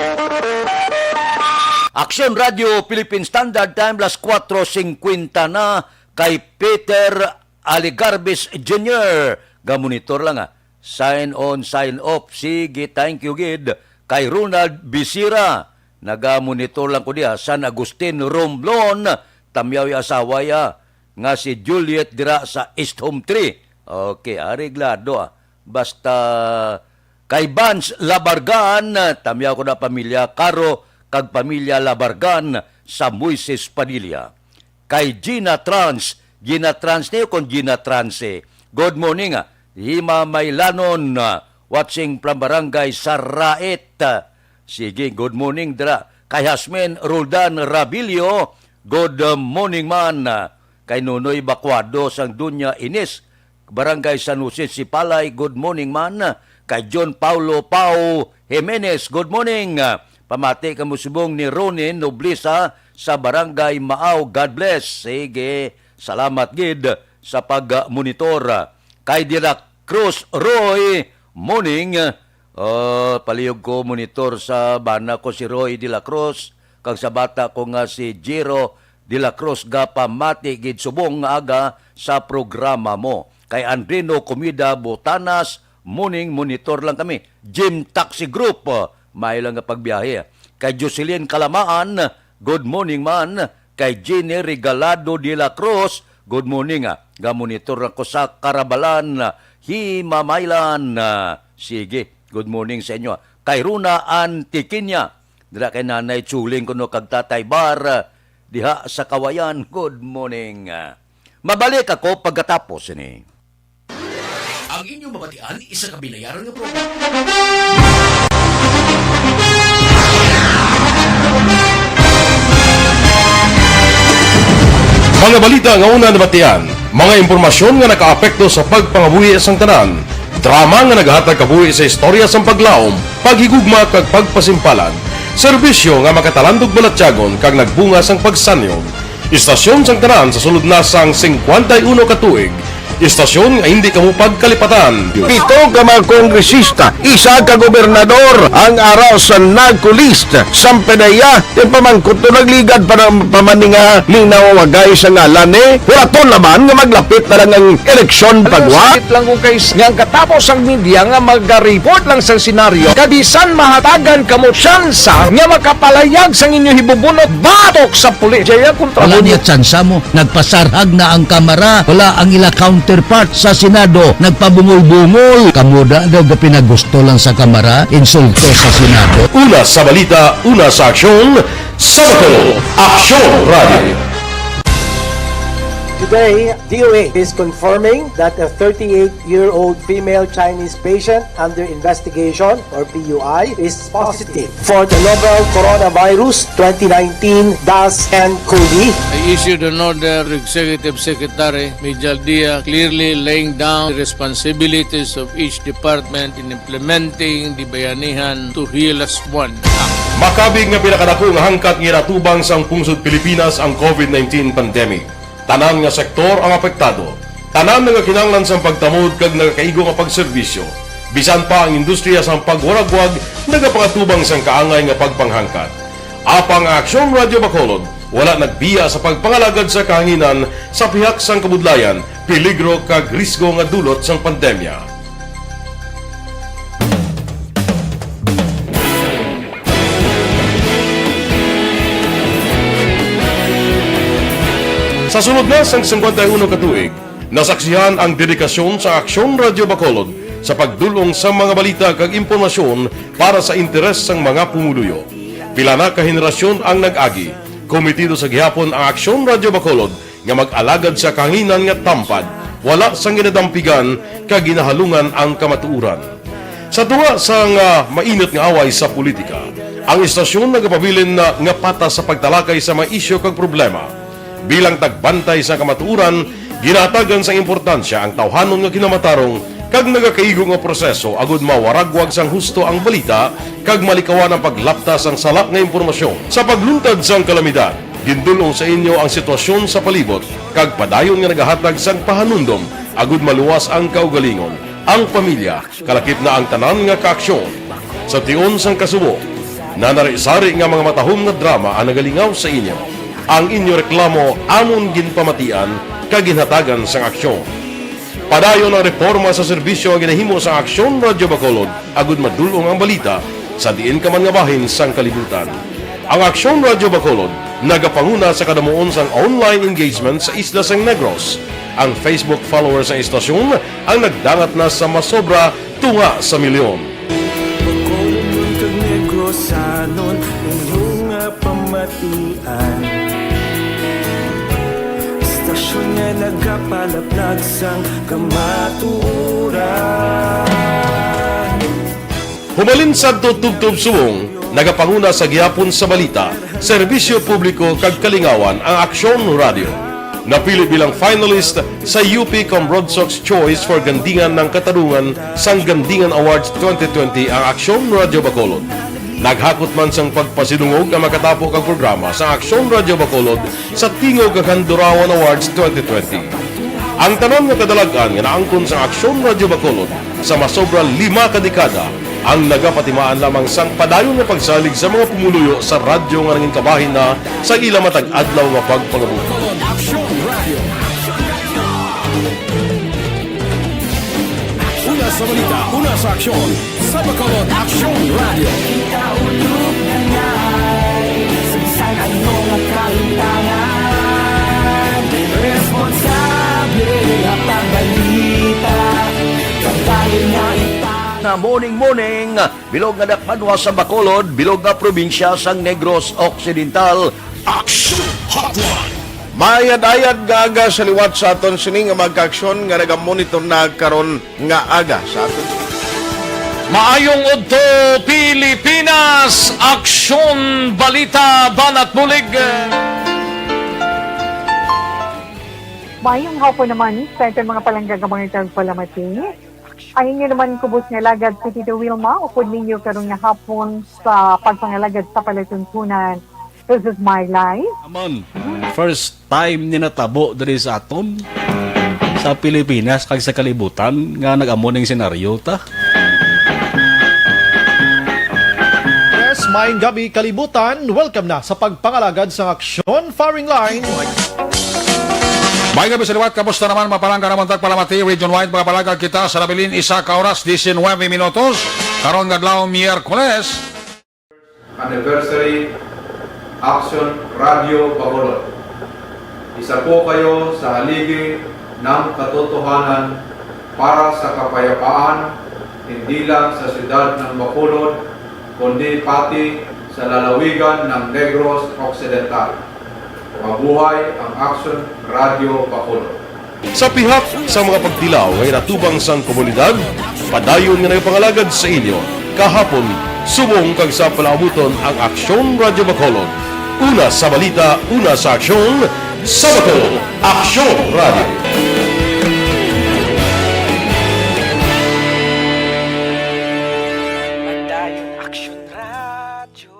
Aksyon Radio Philippine Standard Time, las kuwatro singkwenta na, kay Peter Aligarbes Junior. Gamonitor lang, ah. Sign on, sign off. Sige, thank you gid. Kay Ronald Bisira, nagamonitor lang ko diha. San Agustin Romblon, tamyaw ya asawa ya, nga si Juliet dira sa East Home Three. Okay, areglado, ah. Basta kay Vance Labargan, tamyaw ko na pamilya Caro kag pamilya Labargan sa Moises Padilla. Kay Gina Trans, Gina Trans niyo kon Gina Transe. Good morning, ah. Hima Maylanon, ah, watching from Barangay Sarait. Ah, sige, good morning dira kay Hasmin Roldan Rabilio. Good, ah, morning man, ah, kay Nonoy Bacuado sang Dunya Ines, Barangay San Jose Sipalay. Good morning man, ah, kay John Paulo Pau Jimenez. Good morning. Ah, pamati kamo subong ni Ronin Noblesa sa Barangay Maaw. God bless. Sige, salamat gid sa pag-monitor. Kay De La Cruz Roy, morning. Ah, palihog ko monitor sa bana ko si Roy De La Cruz, kag sa bata ko nga si Jiro De La Cruz, gapamati gid subong nga aga sa programa mo. Kay Andrino Comida Botanas, morning, monitor lang kami. Jim Taxi Group, ah, may lang nga pagbiyahe. Kay Jocelyn Kalamaan, good morning man. Kay Jenny Regalado de la Cruz, good morning, ah. Gamonitor ako sa Karabalan, ah, Himamaylan, ah. Sige, good morning sa inyo, ah. Kay Runa Antiquiña, dira kay Nanay Chuling kuno kag Tatay Bar, ah, diha sa Kawayan, good morning, ah. Mabalik ako pagkatapos ini. Ang inyong mabatian, isa ka binayaran nga programa. Mga balita nga una nabatian, mga impormasyon nga nakaapekto sa pagpangabuhi sang tanan, drama nga nagahatag kabuhi sa istorya sang paglaom, paghigugma kag pagpasimpalan, serbisyo nga makatalandog balatyagon kag nagbunga sang pagsanyog. Istasyon sang tanan sa sulod na sang singkwenta y uno ka tuig. Istasyon nga hindi kamo pagkalipatan. Pito ka mga kongresista, isa ka gobernador, ang ara sa NAGCO list. Sampanaya, ti pamangkot to nagligad pa na, pa man ni nga linawagay sa ngalan ni Huraton Laban nga maglapit na lang ang eleksyon pagwa. Sakit lang ko kay s-, nga ang katapos ang media nga mag-report lang sa senaryo, kag bisan mahatagan kamo tsansa nga makapalayag sang inyo hibubunot batok sa pulis. Jaya kontra Wala niya tsansa mo. Nagpasarhag na ang Kamara. Wala ang ila counterpart sa Senado. Nagpabungol-bungol. Kamo da daw gapinagusto lang sa Kamara. Insulto sa Senado. Una sa balita, una sa aksyon, sa Bacolod, Aksyon Radio. Today, D O A is confirming that a thirty-eight-year-old female Chinese patient under investigation, or P U I, is positive for the novel coronavirus twenty nineteen dash N cov. I issued an order to Executive Secretary Mijal Dia, clearly laying down the responsibilities of each department in implementing the Bayanihan to Heal Us One Act. Makabig nga pinakadako nga hangkat nga ginatubang sang pungsod Pilipinas ang covid nineteen pandemic. Tanan nga sektor ang apektado. Tanan nagakinahanglan sang pagtamod kag nagakaigo nga pagserbisyo. Bisan pa ang industriya sang pagwaragwag nagapangatubang sang kaangay nga pagpanghangkat. Apang ang Aksyon Radyo Bacolod wala nagbiya sa pagpangalagad sa kahanginan sa pihak sang kabudlayan, peligro kag risgo nga dulot sang pandemya. Sa sulod na sang singkwenta y uno ka tuig, nasaksihan ang dedikasyon sa Aksyon Radyo Bacolod sa pagdul-ong sa mga balita kag impormasyon para sa interes sang mga pumuluyo. Pila na ka henerasyon ang nag-agi. Kometido sa gihapon ang Aksyon Radyo Bacolod nga mag-alagad sa kahanginan nga tampad, wala sang ginadampigan kag ginahalungan ang kamatuoran. Sa tunga sang, ah, mainit nga away sa politika, ang istasyon nagapabilin na nga patas sa pagtalakay sa mga isyu kag problema. Bilang tagbantay sa kamatuoran, ginahatagan sang importansya ang tawhanon nga kinamatarong kag nagakaigo nga proseso agud mawaragwag sang husto ang balita kag malikawan ang paglapta sang sala nga impormasyon. Sa pagluntad sang kalamidad, gindul-ong sa inyo ang sitwasyon sa palibot kag padayon nga nagahatag sang pahanumdom agud maluwas ang kaugalingon, ang pamilya, kalakip na ang tanan nga kaaksyon. Sa tion sang kasubo, nanari-sari nga mga matahom nga drama ang nagalingaw sa inyo. Ang inyo reklamo amon ginpamatian kag ginhatagan sang aksyon. Padayon ang reporma sa serbisyo nga ginahimo sang Aksyon Radyo Bacolod agud madul-ong ang balita sa diin ka man nga bahin sang kalibutan. Ang Aksyon Radyo Bacolod nagapanguna sa kadamuon sang online engagement sa isla sang Negros. Ang Facebook followers sang istasyon ang nagdangat na sa masobra tunga sa milyon. Bacolod kag Negrosanon, inyo nga pamatian. Istasyon Nga nagapalaplag sang kamatuoran. Humalin sadto tubtob subong, nagapanguna sa gihapon sa balita, serbisyo publiko kag kalingawan ang Aksyon Radio. Napili bilang finalist sa U P Comrodsox Choice for Gandingan ng Katarungan sang Gandingan Awards twenty twenty ang Aksyon Radio Bacolod. Naghakot man sang pagpasidungog nga makatapo kag programa sa Aksyon Radio Bacolod sa Tingog kag Handurawan Awards twenty twenty. Ang tanan nga kadalag-an nga naangkon sa Aksyon Radio Bacolod sa masobra lima ka dekada ang nagapatimaan lamang sang padayon nga pagsalig sa mga pumuluyo sa radyo nga nangin kabahin na sa ila matag adlaw nga pagpangabuhi. Una sa balita, una sa aksyon, sa Bacolod Aksyon Radio. Kita ulog na ngay, sa bisan ano nga kalimtangan, responsable nga pagbalita, kabahin nga ita- Na morning, morning, bilog nga dakbanwa sa Bacolod, bilog nga probinsya sang Negros Occidental. Action Hotline. Mayad-ayad nga aga sa liwat sa aton sini nga mga kaaksyon nga nagamonitor na karon nga aga sa aton. Maayong udto, Pilipinas! Aksyon, balita, banat bulig. Maayong hapon naman sa aton mga palangga nga mga tagpalamati. Ang inyo naman kubos nga alagad si Tito Wilma, upod ninyo karon nga hapon sa pagpangalagad sa palatuntunan. This is my life. Aman, first time ni natabo diri sa aton, sa Pilipinas kag sa kalibutan nga nag-amo ning senaryo ta. Yes, maayong gabi, kalibutan. Welcome na sa pagpangalagad sang aksyon, firing line. May gabi sa liwat, kamusta naman, mga palangga namon tagpalamati, region-wide, mga palangga kita sa nabilin, isa ka oras, diecinuebe minutos, karon nga adlaw, Miyerkules. Anniversary, Action Radio Bacolod. Isa po kayo sa haligi ng katotohanan para sa kapayapaan, hindi lang sa siyudad ng Bacolod, kundi pati sa lalawigan ng Negros Occidental. Mabuhay ang Action Radio Bacolod. Sa pihak sa mga pagtilaw nga inatubang sang komunidad, padayon nga nagapangalagad sa inyo kahapon, subong kag sa palaabuton ang Aksyon Radio Bacolod. Una sa balita, una sa aksyon, sa Bacolod, Aksyon Radio. Padayon Aksyon Radio.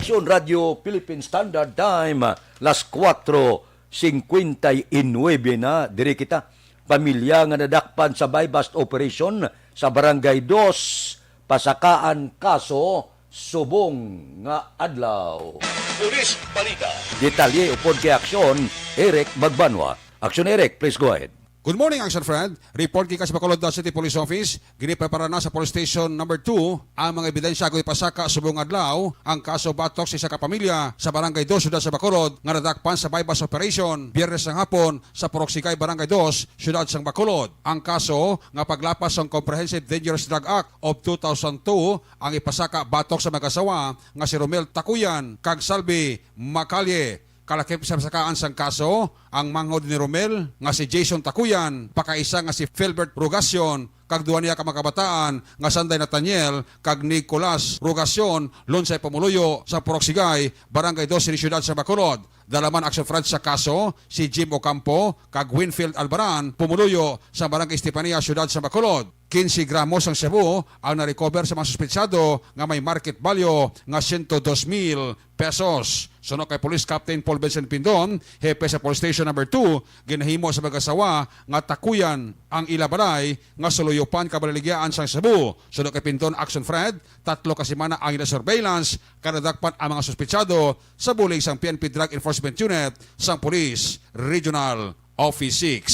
Aksyon Radio Philippine Standard Time, las kuwatro singkwenta y nuebe na. Diri kita. Pamilya nga nadakpan sa buy-bust operation sa Barangay Dos, pasakaan kaso subong nga adlaw. Pulis Balita. Detalye upod kay Aksyon, Eric Magbanwa. Aksyon, Eric, please go ahead. Good morning, Aksyon Fred. Report gikan sa Bacolod City Police Office. Giniprepara na sa Police Station Number Two ang mga ebidensya kung ipasaka subong adlaw ang kaso batok sa isa ka pamilya sa Barangay Dos, Siyudad sa Bacolod, nga nadakpan sa buy-bust operation Biyernes ng hapon sa Purok Sigay, Barangay Dos, Siyudad sang Bacolod. Ang kaso nga paglapas sang Comprehensive Dangerous Drug Act of two thousand two ang ipasaka batok sa mag-asawa nga si Romel Takuyan kag Salvi Macalye. Kalakip sa pasakaan sang kaso ang manghod ni Romel nga si Jason Takuyan, pakaisa nga si Filbert Rogacion, kag duha niya ka mga kabataan nga sanday Nathaniel kag Nicolas Rogacion, lunsay pumuluyo sa Purok Sigay, Barangay Dos, Siyudad sa Bacolod. Dala man Action Fred sa kaso si Jim Ocampo kag Winfield Albaran, pumuluyo sa Barangay Estefania, Siyudad sa Bacolod. Quince gramos ang shabu ang na-recover sa mga suspetsado nga may market value nga sento dos mil pesos. Suno kay Police Captain Paul Vincent Pindon, hepe sa Police Station Number Two, ginahimo sa mag-asawa nga Takuyan ang ila balay nga suluyopan kag balaligyaan sang shabu. Suno kay Pindon, Action Fred, tatlo ka semana ang ila surveillance, kag nadakpan ang mga suspetsado sa bulig sang P N P Drug Enforcement Unit sang Police Regional Office Six.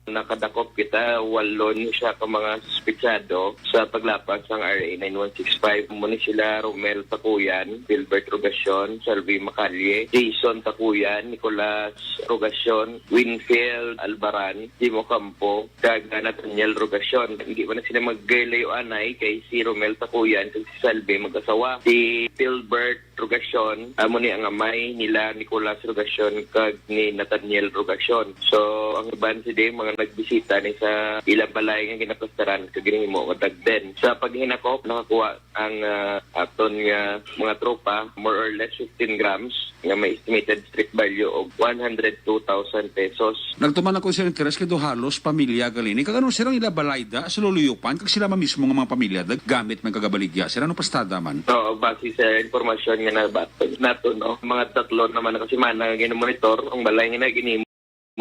Nakadakop kita, walo ni siya ka mga suspetsado sa paglapas sang R A nine one six five. Amo ni sila Romel Takuyan, Gilbert Rogacion, Salvi Macalle, Jason Takuyan, Nicolas Rogacion, Winfield Albaran, Jim Ocampo, kag Nathaniel Rogacion. Hindi man na sila maglayo-anay kay si Romel Takuyan kag si Salvi mag-asawa. Si Gilbert Rogacion, amo ni ang amay nila Nicolas Rogacion kag ni Nathaniel Rogacion. So, ang iban sila mga nagbisita ni sa ilang balay nga ginaplastaran kag ginhimo nga dagden. Sa paghinakop, nakakuha ang, ah, aton nga mga tropa, more or less fifteen grams, nga may estimated street value of one hundred two thousand pesos. Nagtuman ako, Sir, interes kay do halos pamilya gali ni. Kag ano, sir, ang ila balay da sa Luluyupan, kag sila man mismo nga mga pamilya da gamit man kagabaligya, sir, ano pastada man? Oo, base sa impormasyon nga nabaton nato, no, mga tatlo naman na kasimana nga ginamonitor ang balay nga ginhimo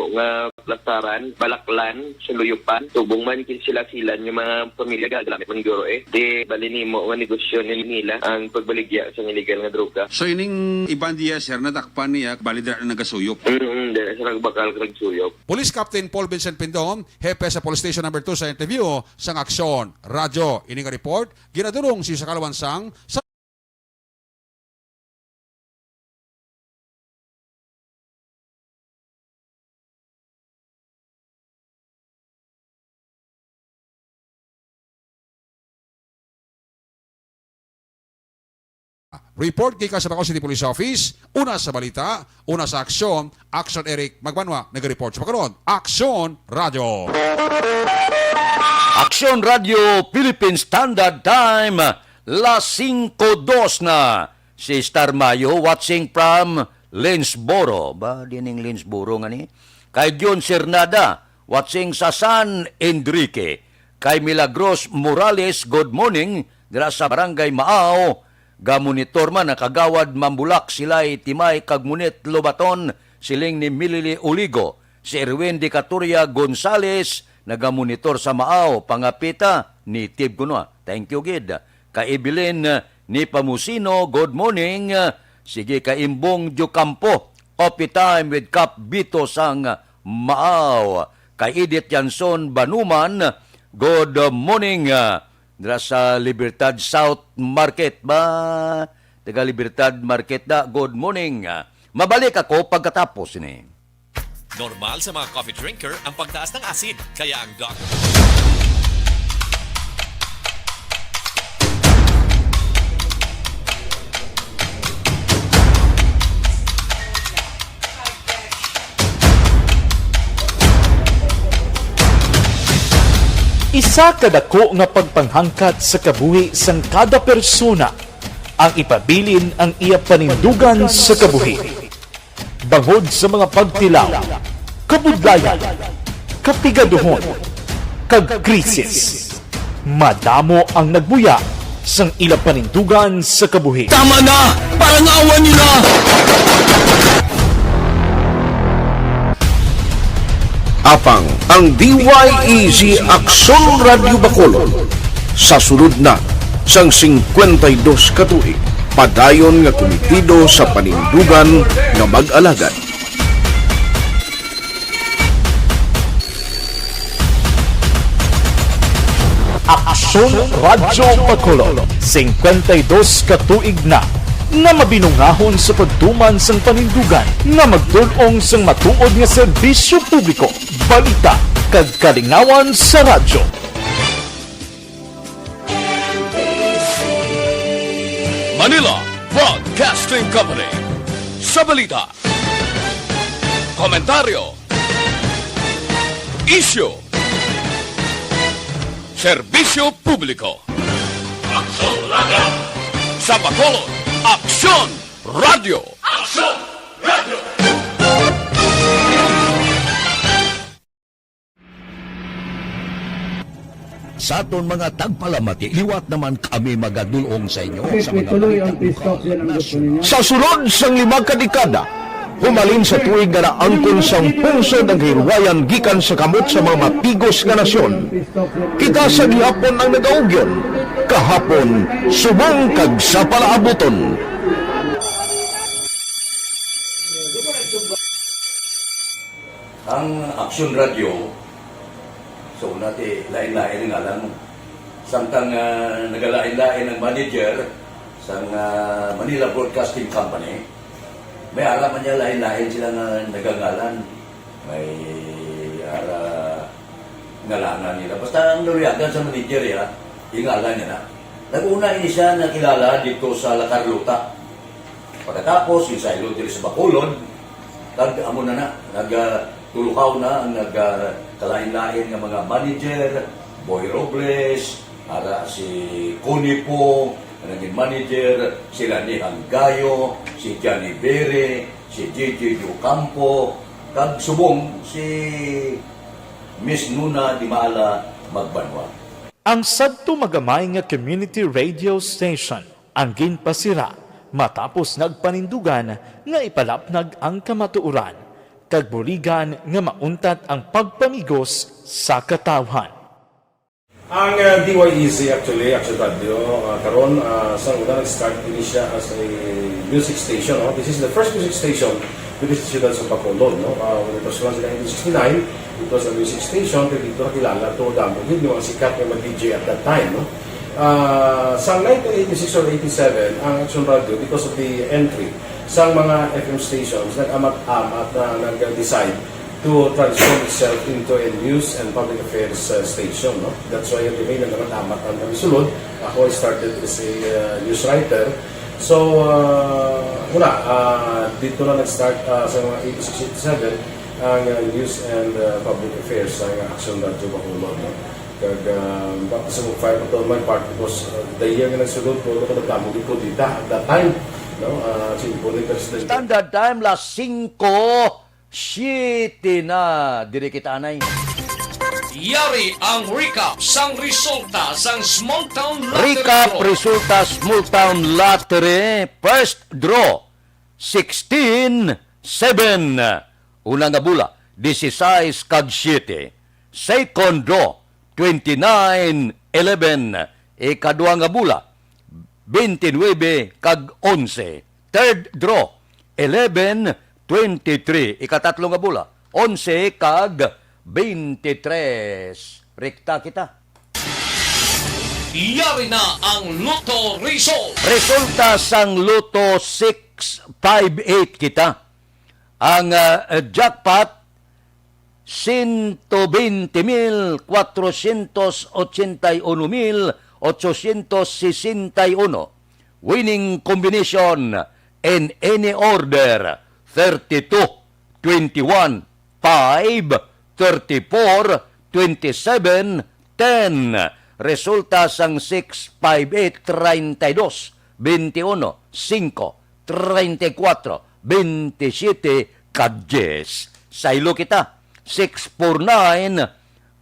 nga plastaran, Balaklan, sa Luyupan. Subong man kin sila silan nga mga pamilya, gagamit man guro, eh. Di bali nimo nga negosyo ni nila ang pagbaligya sa illegal nga droga. So, ining iban diya, sir, nadakpan niya, bali dira na nagasuyop. Mm, dira sa nagbakal kag suyop. Police Captain Paul Vincent Pindom, hepe sa Police Station Number Two, sa interview sang Aksyon Radyo. Ini nga report ginadulong sa Kalawansang sa Report gikan sa Bacolod City Police Office, una sa balita, una sa aksyon, Aksyon Eric Magbanwa, nag-report sa Bacolod. Aksyon Radyo. Aksyon Radyo Philippine Standard Time, las singko dos na. Si Star Mayo, watching from Linsboro. Ba, dining Linsboro nga ni? Kay Dion Cernada, watching sa San Enrique. Kay Milagros Morales, good morning, dira sa Barangay Maaw. Gamonitor man ang Kagawad Mambulak, Silay Timay, kag Munit Lobaton, siling ni Milili Uligo. Si Erwin Dicatoria Gonzales, nagamonitor sa Maaw, Pangapita, native kuno. Thank you gid. Kay Evelyn, ah, ni Pamusino, good morning. Sige, kay Imbong Diocampo, coffee time with Kap Bito sang Maaw. Kay Edith Yanson Banuman, good morning. Ah, dira sa Libertad South Market ba? Taga Libertad Market da, good morning. Ah, mabalik ako pagkatapos ni. Normal sa mga coffee drinker ang pagtaas ng asid, kaya ang doc- Isa ka dako nga pagpanghangkat sa kabuhi sang kada persona ang ipabilin ang iya panindugan sa kabuhi. Bangod sa mga pagtilaw, kabudlayan, kapigaduhon, kag krisis, madamo ang nagbuya sang ila panindugan sa kabuhi. Tama na! Parang awa nila! Apang ang D Y E G Aksyon Radyo Bacolod sa sulod na sang singkwenta y dos ka tuig, padayon nga kumitido sa panindugan nga mag-alagad. Aksyon Radyo Bacolod, singkwenta y dos ka tuig na nga mabinungahon sa pagtuman sang panindugan nga magtul-ong sang matuod nga serbisyo publiko, balita, kag kalingawan sa radyo. Manila Broadcasting Company. Sa balita, komentaryo, isyu, serbisyo publiko. Aksyon Radyo. Sa Bacolod, Aksyon Radyo. Aksyon Radyo. Sa aton mga tagpalamati, liwat naman kami magadul-ong sa inyo sa mga balita. Sa sulod sang lima ka dekada, humalin sa tuig nga naangkon sang pungsod ang kahilwayan gikan sa kamot sa mga matigos nga nasyon, kita sa gihapon ang nagaugyon, kahapon, subong kag sa palaabuton. Ang Aksyon Radyo, So, nati, lain-lain ang ngalan mo. Samtang, ah, nagalain-lain ang manager sang, ah, Manila Broadcasting Company, may ara man niya lain-lain sila nga nagangalan. May ara ngalanan nila. Basta ang naluyagan sa manager, ya, yung ngalan niya na. Nag-una ini siya nakilala dito sa La Carlota. Pagkatapos, yung saylo diri sa Bacolod, kag amo na na, nag, ah, tuluhaw na ang nag, ah, kalain-lain nga mga manager, Boy Robles, ara si Connie Po, ang naging manager, si Lani Hanggayo, si Johnny Bere, si J J Ocampo, kag subong si Miss Nuna Dimala Magbanwa. Ang sadto magamay nga community radio station ang ginpasira matapos nagpanindugan nga ipalapnag ang kamatuoran kag buligan nga mauntat ang pagpamigos sa katawhan. Ang, uh, D Y E Z actually, Action Radio, uh, karon, uh, sa una nag-start ini siya as a music station, no? This is the first music station dito sa siyudad sa Bacolod, no? Uh, when it was launched in nineteen sixty-nine, it was a music station, pero dito nakilala to, damo gid yung mga sikat nga mga D J at that time, no? Ah, sa nineteen eighty-six or eighty-seven, ang Action Radio, because of the entry sa mga F M stations, nag-amat-amat na nag-decide to transform itself into a news and public affairs, uh, station, no? That's why, di ba, nag-amat-amat ang kami sulod. Ako, I started as a, uh, news writer. So, uh, wala, uh, dito na nag-start, uh, sa mga eighty-six, eighty-seven, ang, uh, news and, uh, public affairs sa Action Radio Bacolod, no? Kag, ah, baptism of fire pa to on my part because, ah, the year nga nagsulod, puro ko nagdamo gid ko dita at that time, no? Ah, si Bonnie President. Standard Time, las singko, siyete na. Diri kita, anay. Yari ang recap sang resulta sang Small Town Lottery Recap draw. Resulta Small Town Lottery, first draw, sixteen seven. Una nga bola, dieciséis kag siete. Second draw, twenty-nine eleven. Ikadua nga bola, twenty-nine kag onse. Third draw, eleven twenty-three. Ikatatlo nga bola, onse kag twenty-three. Rekta kita. Yari na ang Lotto Result. Resulta sang Lotto six five eight kita. Ang, ah, jackpot, ciento veinte mil cuatrocientos ochenta y uno mil ochocientos sesenta y uno. Winning combination in any order, thirty-two, twenty-one, five, thirty-four, twenty-seven, ten. Resulta sang six five eight, treinta y dos, veintiuno, cinco, treinta y cuatro, veintisiete, kag diyes. Saylo kita, six four nine,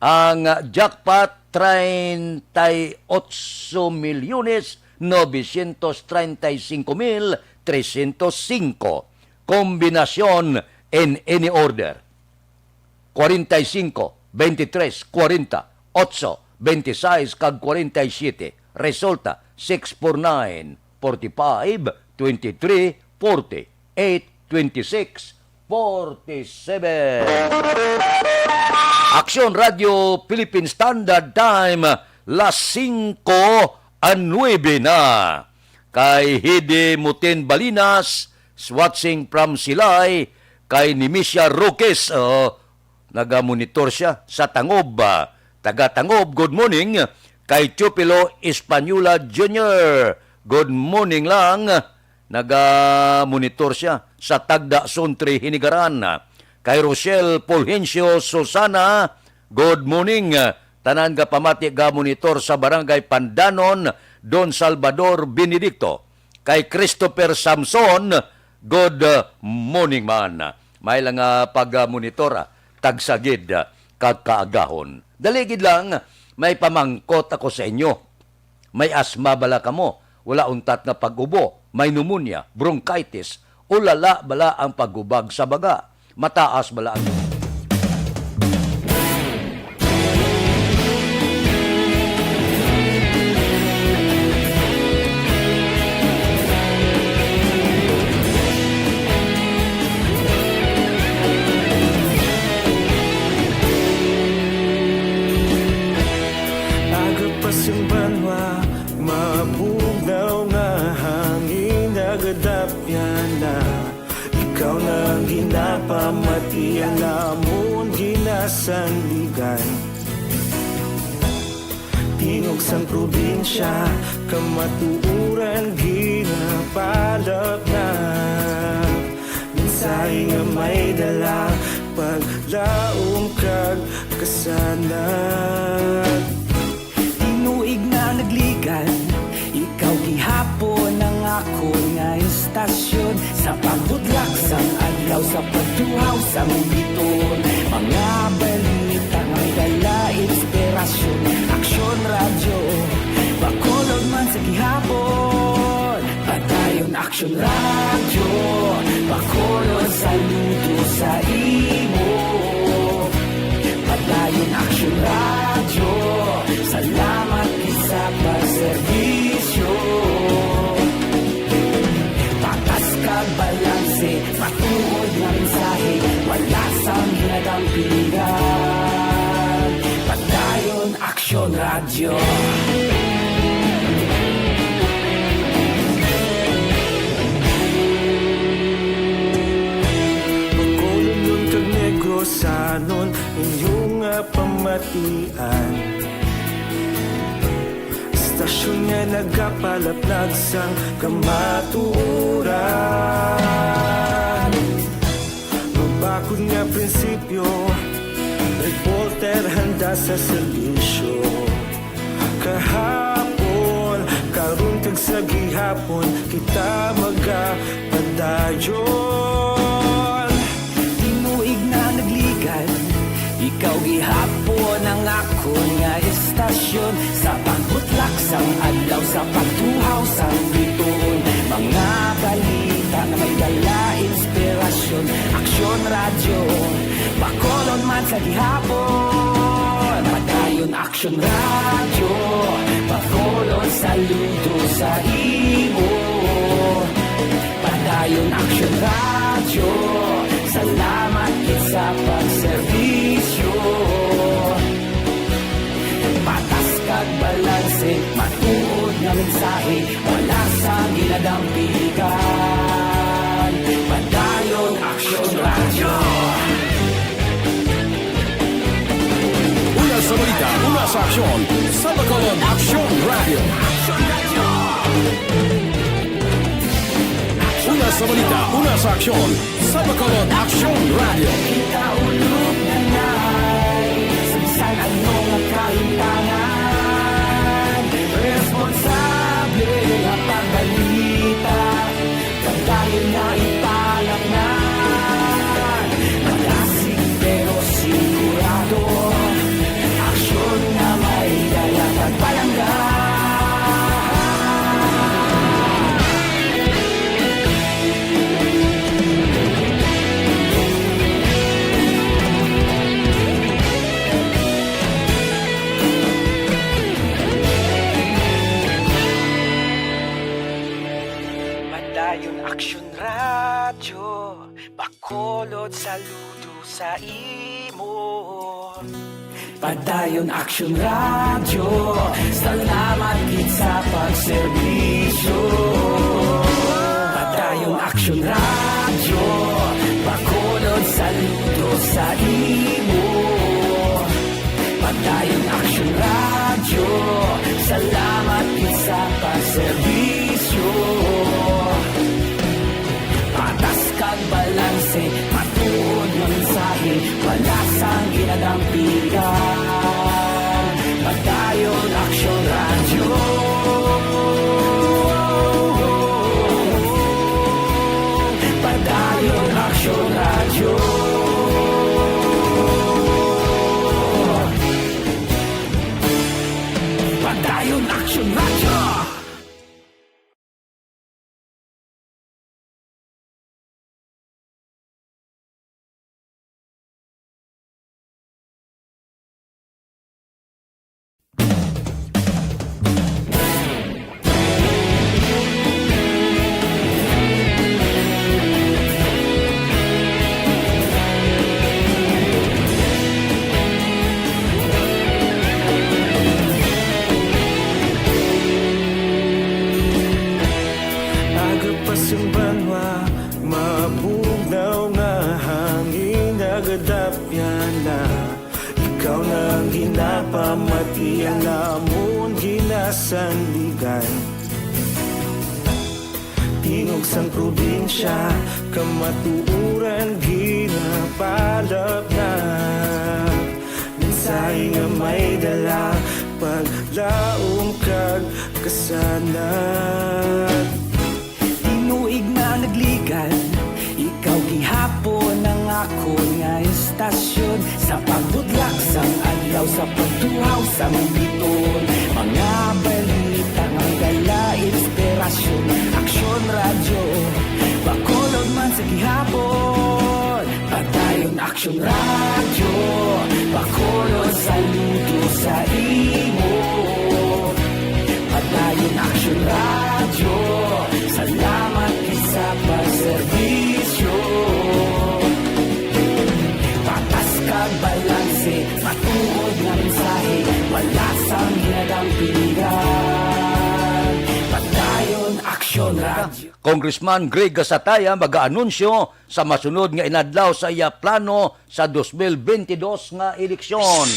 ang jackpot, treinta y ocho milyones novecientos treinta y cinco mil trescientos cinco. Kombinasyon in any order, cuarenta y cinco, veintitrés, cuarenta, ocho, veintiséis, kag cuarenta y siete. Resulta, six four nine, forty-five, twenty-three, forty, eight, twenty-six, forty-seven. Aksyon Radio Philippine Standard Time, las singko a nuebe na. Kay Hidi Mutin Balinas, watching from Silay, kay Nimisia Roques, oh, nagamonitor siya sa Tangob, ah, taga Tangob, good morning. Kay Teofilo Española Junior, good morning lang. Nagamonitor siya sa Tagda, Sundre, Hinigaran. Kay Rochelle Fulgencio Susana, good morning. Tanan nga pamati gamonitor sa Barangay Pandanon, Don Salvador Benedicto. Kay Christopher Samson, good morning man. May lang nga pag-monitor, ah, tagsa gid, ah, ka kaagahon. Dali gid lang, may pamangkot ako sa inyo. May asma bala kamo? Wala untat nga pag-ubo, may pneumonia, bronchitis, o lala bala ang paghubag sa baga? Mataas bala ang Pasang banwa, mabugnaw nga hangin nagadapyan na. Ikaw na ang ginapamati, ang amon ginasandigan. Tingog sang probinsya, kamatuoran ginapalapnap. Mensahe nga may dala, paglaom kag kasanag. Tinuig na nagligan, ikaw gihapon ang akon nga istasyon. Sa pagbutlak sang adlaw, sa pagtuhaw sang bituon, mga balita nga may dala inspirasyon. Aksyon Radyo, Bacolod man sa gihapon. Padayon Aksyon Radyo, Bacolod, saludo sa imo. Padayon Aksyon Radyo, salamat gid sa pagserbisyo. Patas kag balanse, matuod nga mensahe, wala sang ginadampigan. Padayon Aksyon Radyo. Bacolodnon kag Negrosanon, inyo nga pamatian. Istasyon nga nagapalapnag sang kamatuoran. Mabakod nga prinsipyo, reporter handa sa serbisyo. Kahapon, karon kag sa gihapon, kita magapadayon. Tinuig na nagligan, ikaw gihapon ang akon nga istasyon. Sa pagbutlak sang adlaw, sa pagtuhaw sang bituon, mga balita nga may dala inspirasyon. Aksyon Radyo, Bacolod man sa gihapon. Padayon Aksyon Radyo, Bacolod, saludo sa imo. Padayon Aksyon Radyo, salamat gid sa pagserbisyo. Patas kag balanse, matuod nga mensahe, wala sang ginadampigan. Padayon Aksyon Radyo. Una sa balita, una sa aksyon, sa Bacolod Aksyon Radyo. Una sa balita, una sa aksyon, sa Bacolod Aksyon Radyo. Kita ulog na nai sa bisan ano nga kahimtangan. Responsable nga pagbalita, pagdayon na ipalapngan. Malasig pero sigurado, aksyon nga may dala kag palangga. Padayon Aksyon Radyo, Bacolod, saludo sa imo. Padayon Aksyon Radyo, salamat gid sa pagserbisyo. Padayon Aksyon Radyo, Bacolod, saludo sa imo. Padayon Aksyon Radyo, salamat gid sa pagserbisyo. Patas kag balanse, matuod nga mensahe, wala sang ginadampigan. Padayon Aksyon Radyo. Padayon Aksyon Radyo. Padayon Aksyon Radyo. Sandigan. Tingog sang probinsya, kamatuoran ginapalapnap. Mensahe nga may dala, paglaom kag kasanag. Tinuig na nagligan, ikaw gihapon ang akon nga estasyon. Sa pagbudlak sang adlaw, sa pagtuhaw sang biton, mga balita nga dala inspirasyon. Aksyon Radyo, Bacolod man sa gihapon. Padayon Aksyon Radyo, Bacolod, saludo sa imo. Padayon Aksyon Radyo, salamat sa pagserbisyo. Patas kag balanse, matuod nga mensahe, wala sang ginadampigan. Padayon Aksyon Radyo. Congressman Greg Gasataya mag-aanunsyo sa masunod nga inadlaw sa iya plano sa dos mil twenty-two nga eleksyon.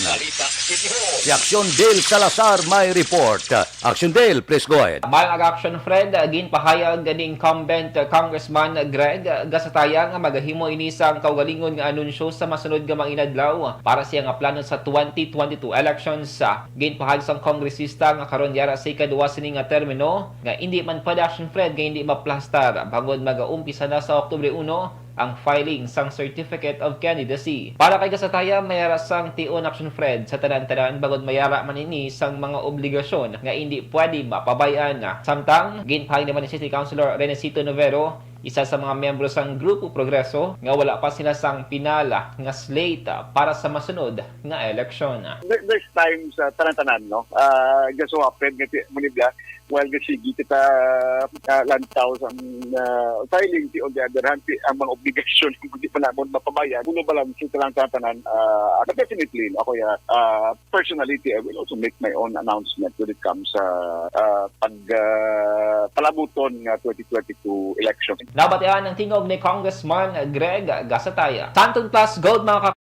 Si Action Dale Salazar may report. Action Dale, please go ahead. Mayong aga, Action Fred, ginpahayag ni incumbent Congressman Greg Gasataya nga magahimo ini sang kaugalingon nga anunsyo sa masunod nga mga inadlaw para siya nga plano sa twenty twenty-two elections. Ginpahayag sang kongresista nga karon yara sa ikadua sini nga termino nga indi man pwede, Action Fred, nga indi maplastar bangod magaumpisa na sa Oktubre uno ang filing sang Certificate of Candidacy. Para kay Gasataya, mayara sang tion, Action Fred, sa tanan-tanan bangod mayara man ini sang mga obligasyon nga indi pwede mapabay-an. Samtang, ginpahayag naman ni City Councilor Renecito Novero, isa sa mga miyembro sang Grupo Progreso, nga wala pa sila sang pinala nga slate para sa masunod nga eleksyon. There, there's time sa tanan-tanan, no? Ah, just so happen nga ti-, mo ni Blas, while gasigi kita, ah, lantaw sa, ah, filing, si on the other hand, si, ang mga obligasyon, hindi pa namon mapabayad, puno ba lang sa tanan-tanan, ah, but definitely, ako, ya, ah, personally, I will also make my own announcement when it comes sa, ah, pag, ah, palabuton nga twenty twenty-two election. Nabatian ang tingog ni Congressman Greg Gasataya. Santon Plus Gold, mga ka-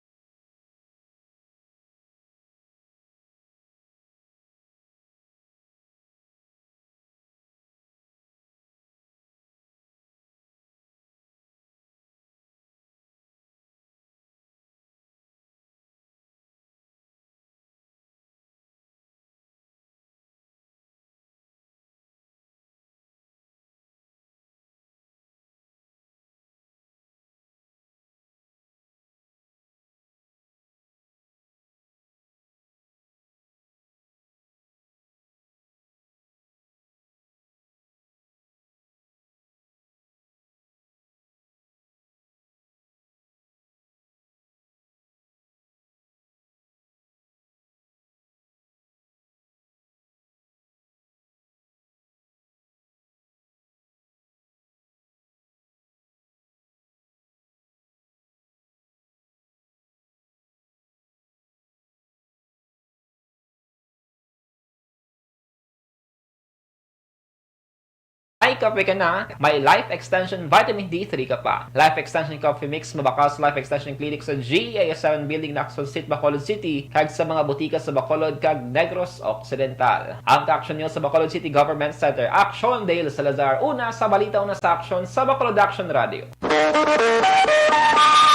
May kape ka na, may Life Extension Vitamin D three ka pa. Life Extension Coffee Mix, mabakas Life Extension Clinic sa G A S seven Building, Naxon Street, Bacolod City, kag sa mga butika sa Bacolod kag Negros Occidental. Ang kaaksyon nyo sa Bacolod City Government Center. Action, Dale Salazar. Una sa balita, una sa aksyon, sa Bacolod Action Radio.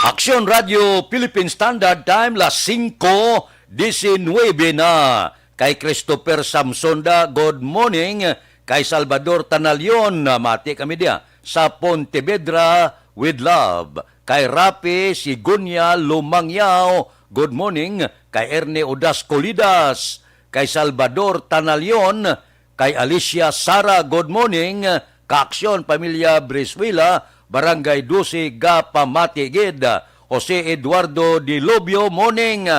Aksyon Radio Philippine Standard Time, las singko diecinuebe na. Kay Christopher Samsonda, good morning. Kay Salvador Tanalion, mati kami diya sa Pontevedra with love. Kay Rafi Sigunya Lumangyaw, good morning. Kay Erne Odas Colidas, kay Salvador Tanalion, kay Alicia Sara, good morning. Kaaksyon, pamilya Brizuela, Barangay Dose, gapamati gid. Jose Eduardo Dilobio, morning.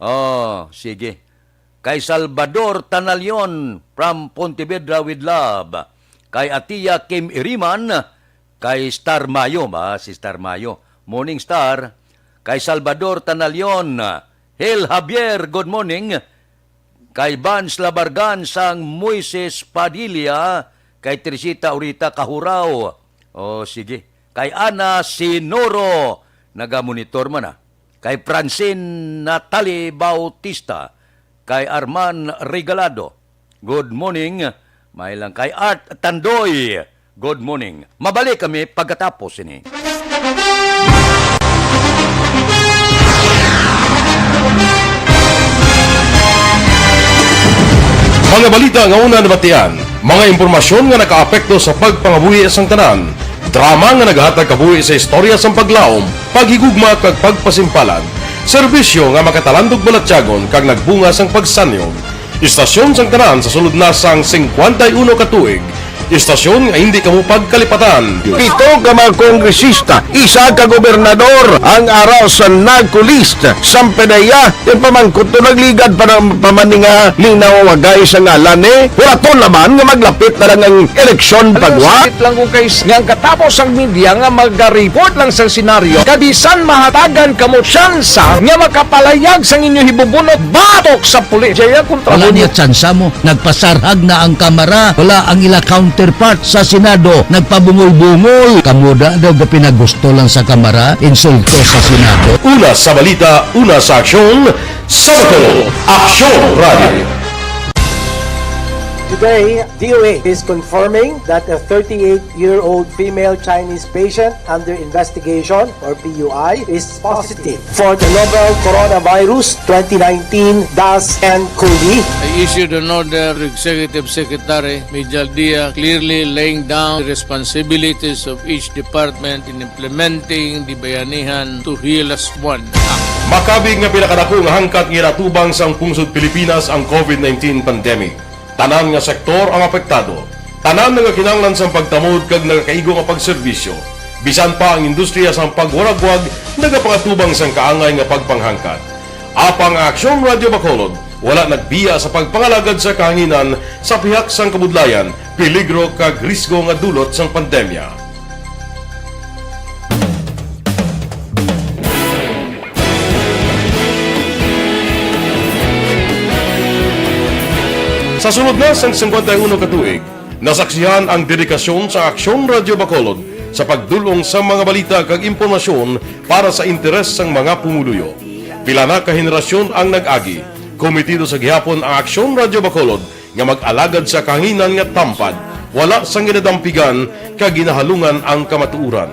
Oh, sige. Kay Salvador Tanalion from Pontevedra with love. Kay Atia Kim Iriman, kay Star Mayo ba? Si Star Mayo. Morning, Star. Kay Salvador Tanalion, Hel Javier, good morning. Kay Vance Labargan sang Moises Padilla, kay Teresita Urita Kahuraw. O, sige. Kay Ana Sinoro, nagamonitor man, ah. Kay Francine Natalie Bautista, kay Arman Regalado, Good morning. May lang kay Art Tandoy. Good morning. Mabalik kami pagkatapos ini. Mga balita nga una nabatian, mga impormasyon nga nakaapekto sa pagpangabuhi sang tanan, drama nga nagahatag kabuhi sa istorya sang paglaom, paghigugma kag pagpasimpalan, serbisyo nga makatalandog balatyagon kag nagbunga sang pagsanyog. Istasyon sang tanan sa sulod na sang singkwenta y uno ka tuig. Istasyon nga hindi kamo pagkalipatan. Pito ka mga kongresista, isa ka gobernador ang ara sa NAGCOLEST. Sampanaya, yung pamangkot to nagligad pa ng pamaninga ning nawawagay sa ngalan ni. Wala to naman nga maglapit na lang ang eleksyon pagwa. Sakit lang kung kay nga ang katapos ang media nga magareport lang sa senaryo. Kabisan mahatagan kamo tsansa nga makapalayag sang inyo hibubunot batok sa pulis. Jaya kontra Wala mo niya tsansa mo. Nagpasarhag na ang Kamara. Wala ang ila counterpart sa Senado. Nagpabungol-bungol. Kamo da daw gapinagusto lang sa Kamara. Insulto sa Senado. Una sa balita, una sa aksyon, sa Bacolod, Aksyon Radio. Today, D O A is confirming that a thirty-eight-year-old female Chinese patient under investigation, or P U I, is positive for the novel coronavirus twenty nineteen dash nCoV. I issued an order to Executive Secretary Mijal Dia, clearly laying down the responsibilities of each department in implementing the Bayanihan to Heal Us One Act. Makabig nga pinakadako nga hangkat nga ginatubang sang pungsod Pilipinas ang COVID nineteen pandemic. Tanan nga sektor ang apektado. Tanan nagakinahanglan sang pagtamod kag nagakaigo nga pagserbisyo. Bisan pa ang industriya sang pagwaragwag nagapangatubang sang kaangay nga pagpanghangkat. Apang ang Aksyon Radio Bacolod wala nagbiya sa pagpangalagad sa kahanginan sa pihak sang kabudlayan, peligro kag risgo nga dulot sang pandemya. Sa sulod na sang singkwenta y uno ka tuig, nasaksihan ang dedikasyon sa Aksyon Radio Bacolod sa pagdul-ong sa mga balita kag impormasyon para sa interes sang mga pumuluyo. Pila na ka henerasyon ang nag-agi. Komitido sa gihapon ang Aksyon Radio Bacolod nga mag-alagad sa kahanginan nga tampad, wala sang ginadampigan kag ginahalungan ang kamatuoran.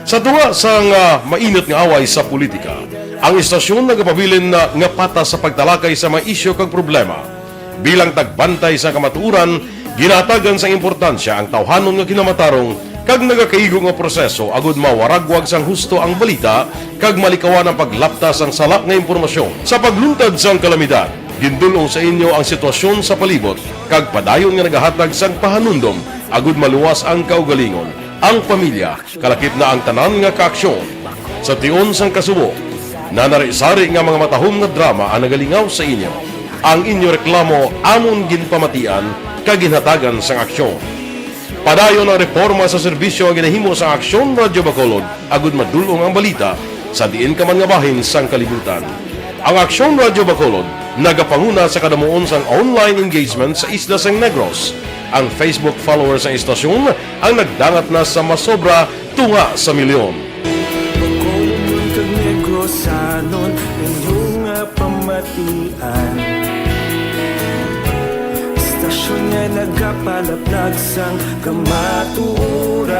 Sa tunga sang, ah, mainit nga away sa politika, ang istasyon nagapabilin na nga patas sa pagtalakay sa mga isyu kag problema. Bilang tagbantay sa kamatuoran, ginahatagan sang importansya ang tawhanon nga kinamatarong kag nagakaigo nga proseso agud mawaragwag sang husto ang balita kag malikawan ang paglapta sang sala nga impormasyon. Sa pagluntad sang kalamidad, gindul-ong sa inyo ang sitwasyon sa palibot kag padayon nga nagahatag sang pahanumdom agud maluwas ang kaugalingon, ang pamilya, kalakip na ang tanan nga kaaksyon. Sa tion sang kasubo, nanari-sari nga mga matahom nga drama ang nagalingaw sa inyo. Ang inyo reklamo amon ginpamatian kag ginhatagan sang aksyon. Padayon ang reporma sa serbisyo nga ginahimo sa Aksyon Radio Bacolod agud madul-ong ang balita sa diin ka man nga bahin sang kalibutan. Ang Aksyon Radio Bacolod nagapanguna sa kadamuon sang online engagement sa isla sang Negros. Ang Facebook followers sang istasyon ang nagdangat na sa masobra tunga sa milyon. Bacolod kag Negros, sanon inyo nga pamatian. Istasyon nga nagapalaplag sang kamatuoran.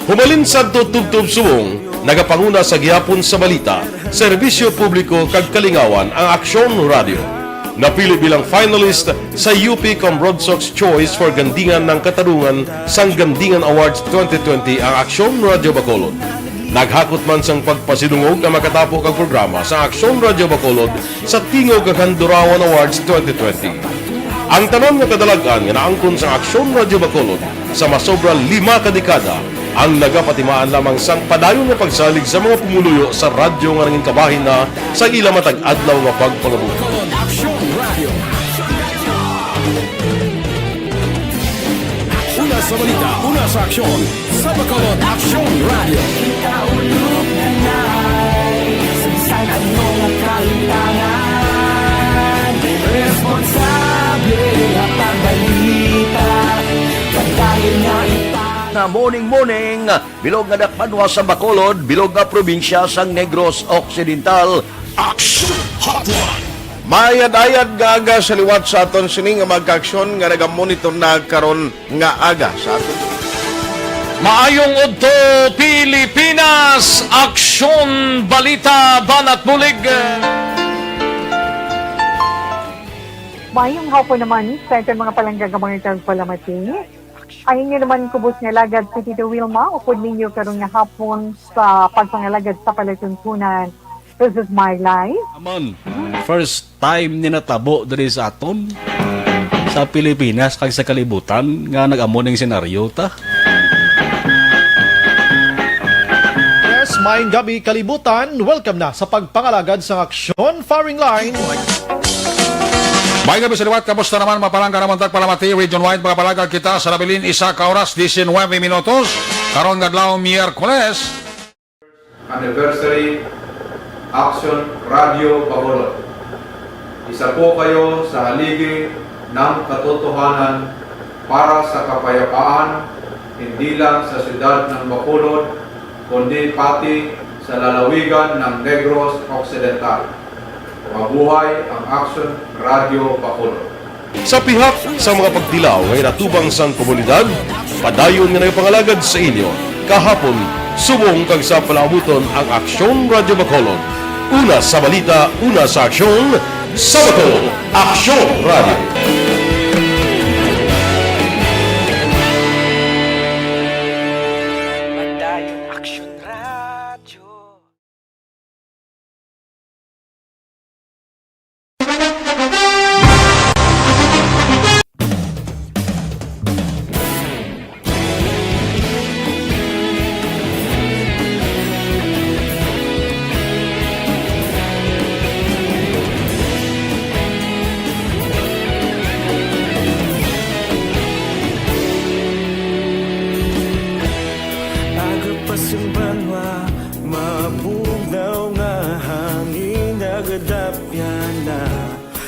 Humalin sadto tubtob subong, nagapanguna sa gihapon sa balita, serbisyo publiko kag kalingawan ang Aksyon Radio. Napili bilang finalist sa U P Cambronsox Choice for Gandingan ng Katarungan sang Gandingan Awards twenty twenty ang Aksyon Radio Bacolod. Naghakot man sang pagpasidungog ang makatapo kag programa sa Aksyon Radio Bacolod sa Tingog kag Handurawan Awards twenty twenty. Ang tanan nga kadalag-an nga naangkon sa Aksyon Radio Bacolod sa masobra lima ka dekada ang nagapatimaan lamang sang padayon nga pagsalig sa mga pumuluyo sa radyo nga nangin kabahin na sa ila matag adlaw nga pagpangabuhi. Bacolod Aksyon Radio. Una sa balita, una sa aksyon, sa Bacolod Aksyon Radio. Kita ulog na na'y sagsag ang mga kalutangan. Responsable nga pagbalita, pagdayon nga ipa- Na morning, morning. Bilog nga dakbanwa sa Bacolod, bilog nga probinsya sang Negros Occidental. Action Hotline. Maayad-ayad nga aga sa liwat sa aton sini nga mga kaaksyon nga nagamonitor na karon nga aga sa aton. Maayong udto, Pilipinas! Aksyon, balita, banat bulig. Maayong hapon naman sa aton mga palangga nga mga tagpalamati. Ang inyo naman kubos nga alagad si Tito Wilma, upod ninyo karon nga hapon sa pagpangalagad sa palatuntunan. This is my life. Aman, first time ni natabo diri sa aton, sa Pilipinas, kag sa kalibutan, nga nag-amo ning senaryo ta. Yes, maayong gabi, kalibutan. Welcome na sa pagpangalagad sang Aksyon Firing Line. May gabi sa liwat, kamusta naman, mapalangga naman tagpalamati, region wide, mga palangga kita sa nabilin, isa ka oras, diecinuebe minutos, karon nga adlaw, Miyerkules. Anniversary Action Radio Bacolod. Isa po kayo sa haligi ng katotohanan para sa kapayapaan, hindi lang sa siyudad ng Bacolod, kundi pati sa lalawigan ng Negros Occidental. Mabuhay ang Action Radio Bacolod. Sa pihak sa mga pagtilaw nga inatubang sang komunidad, padayon nga nagapangalagad sa inyo kahapon, subong kag sa palaabuton ang Aksyon Radyo Bacolod. Una sa balita, una sa aksyon, sa Bacolod, Aksyon Radyo. Padayon Aksyon Radyo. Aga pa sang banwa, mabugnaw nga hangin nagadapyan na.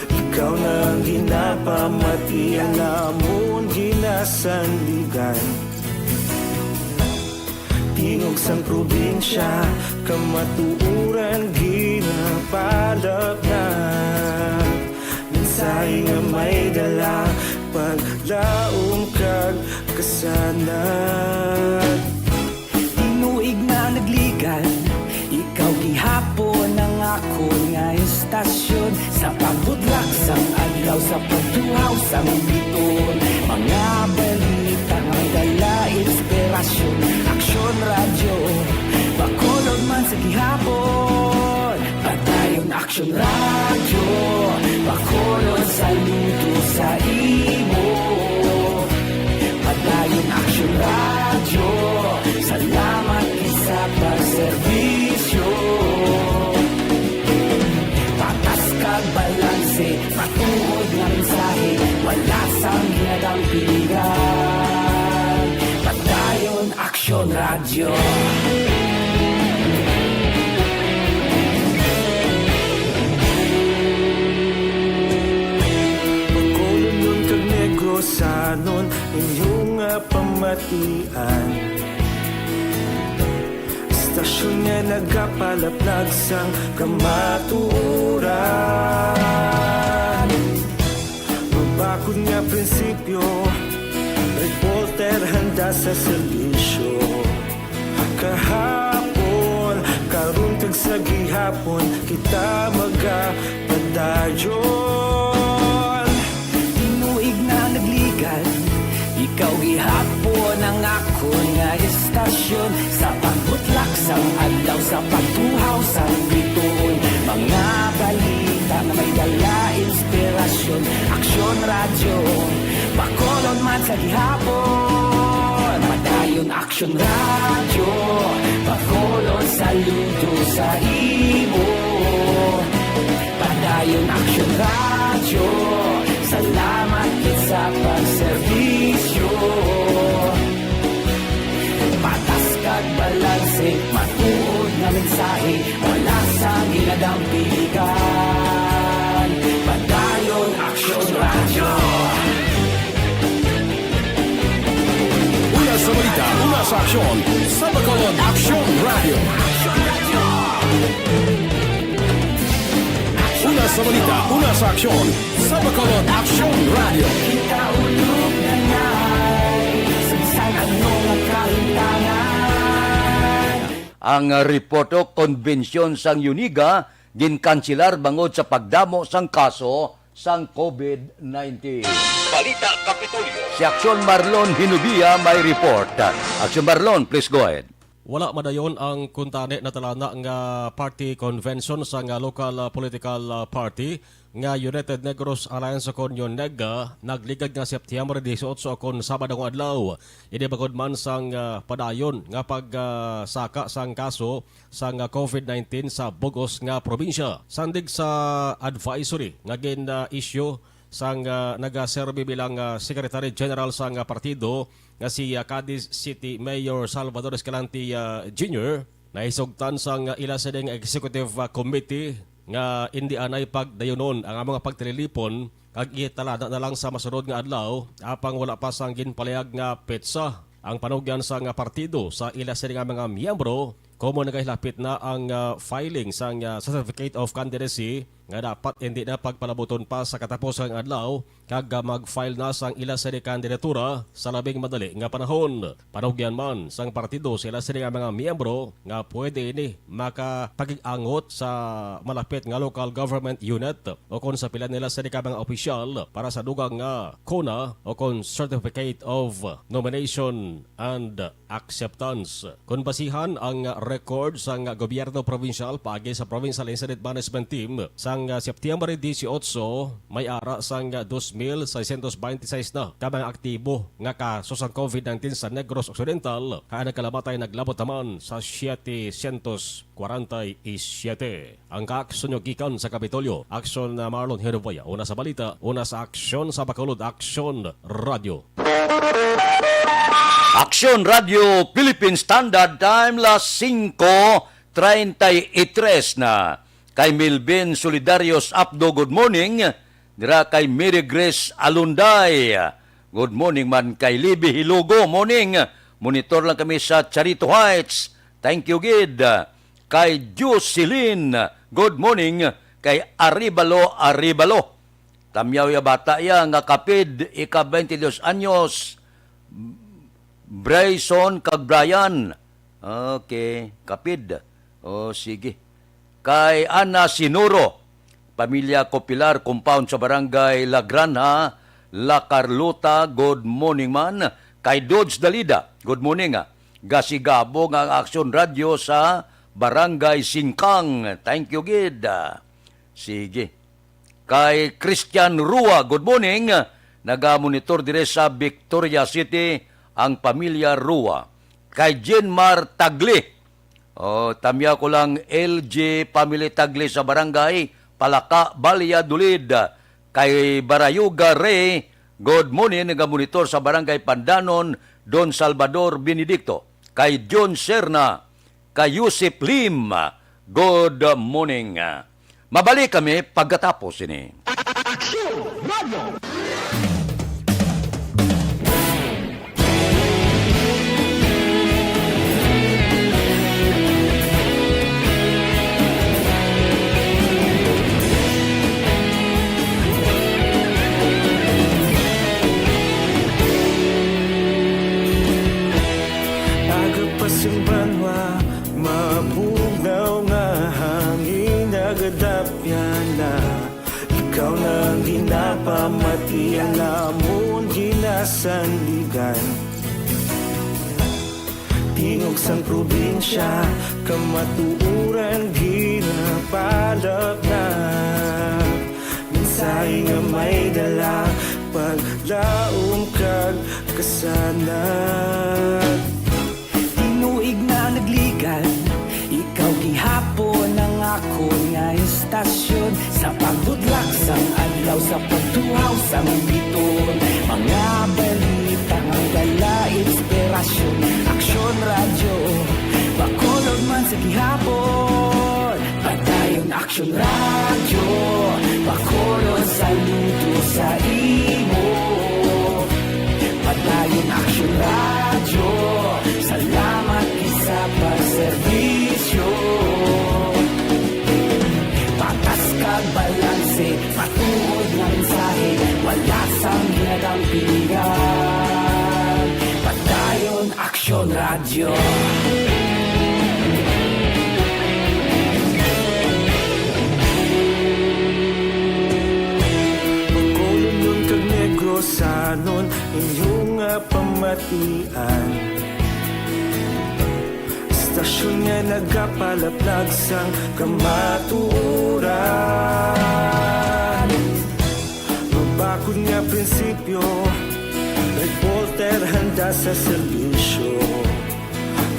Ikaw na ang ginapamati, ang amon ginasandigan. Tingog sang probinsya, kamatuoran ginapalapnag. Mensahe nga may dala, paglaom kag kasanag. Tinuig na nagligan, ikaw gihapon ang akon nga estasyon. Sa pagbutlak sang adlaw, sa pagtuhaw sang biton, mga balita nga may dala inspirasyon. Aksyon Radyo, Bacolod man sa gihapon. Padayon Aksyon Radyo, Bacolod, saludo sa imo. Padayon Aksyon Radyo, salamat gid sa pagserbisyo. Patas kag balanse, matuod nga mensahe, wala sang ginadampigan. Padayon Aksyon Radyo. Bacolodnon kag Negrosanon, inyo nga pamatian. Estasyon nga nagapalaplag sang kamatuoran. Mabakod nga prinsipyo, reporter handa sa serbisyo. Kahapon, karon kag sa gihapon, kita magapadayon. Tinuig na nagligan, ikaw gihapon ang akon nga estasyon. Sa pagbutlak sang adlaw, sa pagtuhaw sang biton, mga balita nga may dala inspirasyon. Aksyon Radyo, Bacolod man sa gihapon. Padayon Aksyon Radyo, Bacolod, saludo sa imo. Padayon Aksyon Radyo, salamat gid sa pagserbisyo. Patas kag balanse, matuod nga mensahe, wala sang ginadampigan. Padayon Aksyon Radyo. Una sa balita, una sa aksyon, sa Bacolod Aksyon Radyo. Una Sa balita, una sa aksyon, sa Bacolod Aksyon Radio. Ang, ah, report o konbensyon sang Uniga ginkansilar bangod sa pagdamo sang kaso sang covid nineteen. Balita Kapitolyo. Si Aksyon Marlon Hinubia may report. Aksyon Marlon, please go ahead. Wala madayon ang kuntani natalana nga party convention sang, ah, local, ah, political, ah, party nga United Negros Alliance o kon UNEG, ah, nagligad nga Septyembre dieciocho o kon Sabado nga adlaw. Ini bangod man sang, ah, padayon nga pag, ah, saka sang kaso sang, ah, covid nineteen sa bug-os nga probinsya. Sandig sa advisory nga gin, ah, issue sang, ah, nagaserbi bilang, ah, Secretary General sang, ah, partido nga si, ah, Cadiz City Mayor Salvador Escalante, ah, Junior, nahisugtan sang, ah, ila sining Executive, ah, Committee nga indi anay pagdayunon ang among pagtililipon kag italana na lang sa masunod nga adlaw, apang wala pa sang ginpalayag nga petsa ang panugyan sang, ah, partido sa ila sini nga mga miyembro, komo nagahilapit na ang, ah, filing sang, ah, Certificate of Candidacy nga dapat indi na pagpalabuton pa sa katapusang adlaw kag, ah, mag-file na sang ila sini kandidatura sa labing madali nga panahon. Panugyan man sang partido sa ila sini nga mga miyembro nga pwede ini makapakig-angot sa malapit nga local government unit o kon sa pila nila sini ka mga opisyal para sa dugang nga CONA o kon Certificate of Nomination and Acceptance. Kon basihan ang record sang gobyerno probinsyal paagi sa Provincial Incident Management Team, sang Septyembre dieciocho, may ara sang dos mil seiscientos veintiséis na ka mga aktibo nga kaso sang covid nineteen sa Negros Occidental, kay ang nagkalamatay naglabot naman sa setecientos kwarenta y siete. Ang kaaksyon nyo gikan sa Kapitolyo, Aksyon na Marlon Herobaya. Una sa balita, una sa aksyon sa Bacolod, Aksyon Radio. Aksyon Radio Philippine Standard Time, las singko treinta y tres na. Kay Milvin Solidarios Apdo, good morning. Dira kay Mary Grace Alunday, good morning man. Kay Libby Hilugo, morning. Monitor lang kami sa Charito Heights. Thank you gid. Kay Jocelyn, good morning. Kay Aribalo, Aribalo. Tamyaw ya bata ya nga kapid, ika twenty-dos anyos. Bryson kag Brian. Okay, kapid. O, sige. Kay Ana Sinuro, pamilya Copilar, compound sa Barangay La Granja, La Carlota, good morning man. Kay Dodge Dalida, good morning, ah. Gasigabo nga ang Aksyon Radyo sa Barangay Singkang. Thank you gid. Sige. Kay Christian Rua, good morning. Naga-monitor dire sa Victoria City ang pamilya Rua. Kay Jenmar Tagli, oh, tamya ko lang, L G family Tagli sa barangay Palaka, Valladolid. Kay Barayuga Ray, good morning, naga-monitor sa barangay Pandanon, Don Salvador Benedicto. Kay John Serna, kay Yusip Lim, good morning. Mabalik kami pagkatapos ini. Aksyon Radio! Aga pa sing banwa, mabugnaw nga hangin nagadapyan na. Ikaw na ang ginapamati, ang amon ginasandigan. Tingog sang probinsya, kamatuoran ginapalapnap. Mensahe nga may dala, paglaom kag kasanag. Tinuig na nagligan, ikaw gihapon ang akon nga istasyon. Sa pagtudlak sang adlaw, sa pagtuhaw sang biton, mga balita nga dala inspirasyon. Aksyon Radyo, Bacolod man sa gihapon. Padayon Aksyon Radyo, Bacolod, saludo sa imo. Padayon Aksyon Radyo, salamat gid sa pagserbisyo. Patas kag balanse Yo. Bacolodnon kag Negrosanon, inyo nga pamatian. Istasyon nga nagapalaplag sang kamatuoran. Mabakod nga prinsipyo, reporter handa sa serbisyo.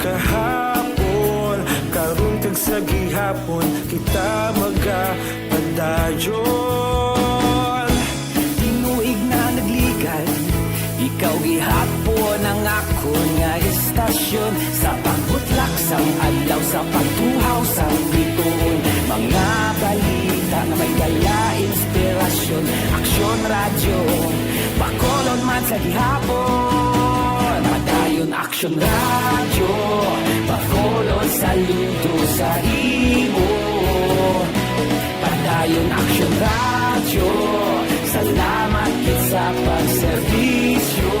Kahapon, karon kag sa gihapon, kita magapadayon. Tinuig na nagligad, ikaw gihapon ang akon nga istasyon. Sa pagbutlak sang adlaw, sa pagtuhaw sang bituon, mga balita nga may dala inspirasyon. Aksyon Radyo, Bacolod man sa gihapon. Padayon Aksyon Radyo, Bacolod, saludo sa imo. Padayon Aksyon Radyo, salamat gid sa pagserbisyo.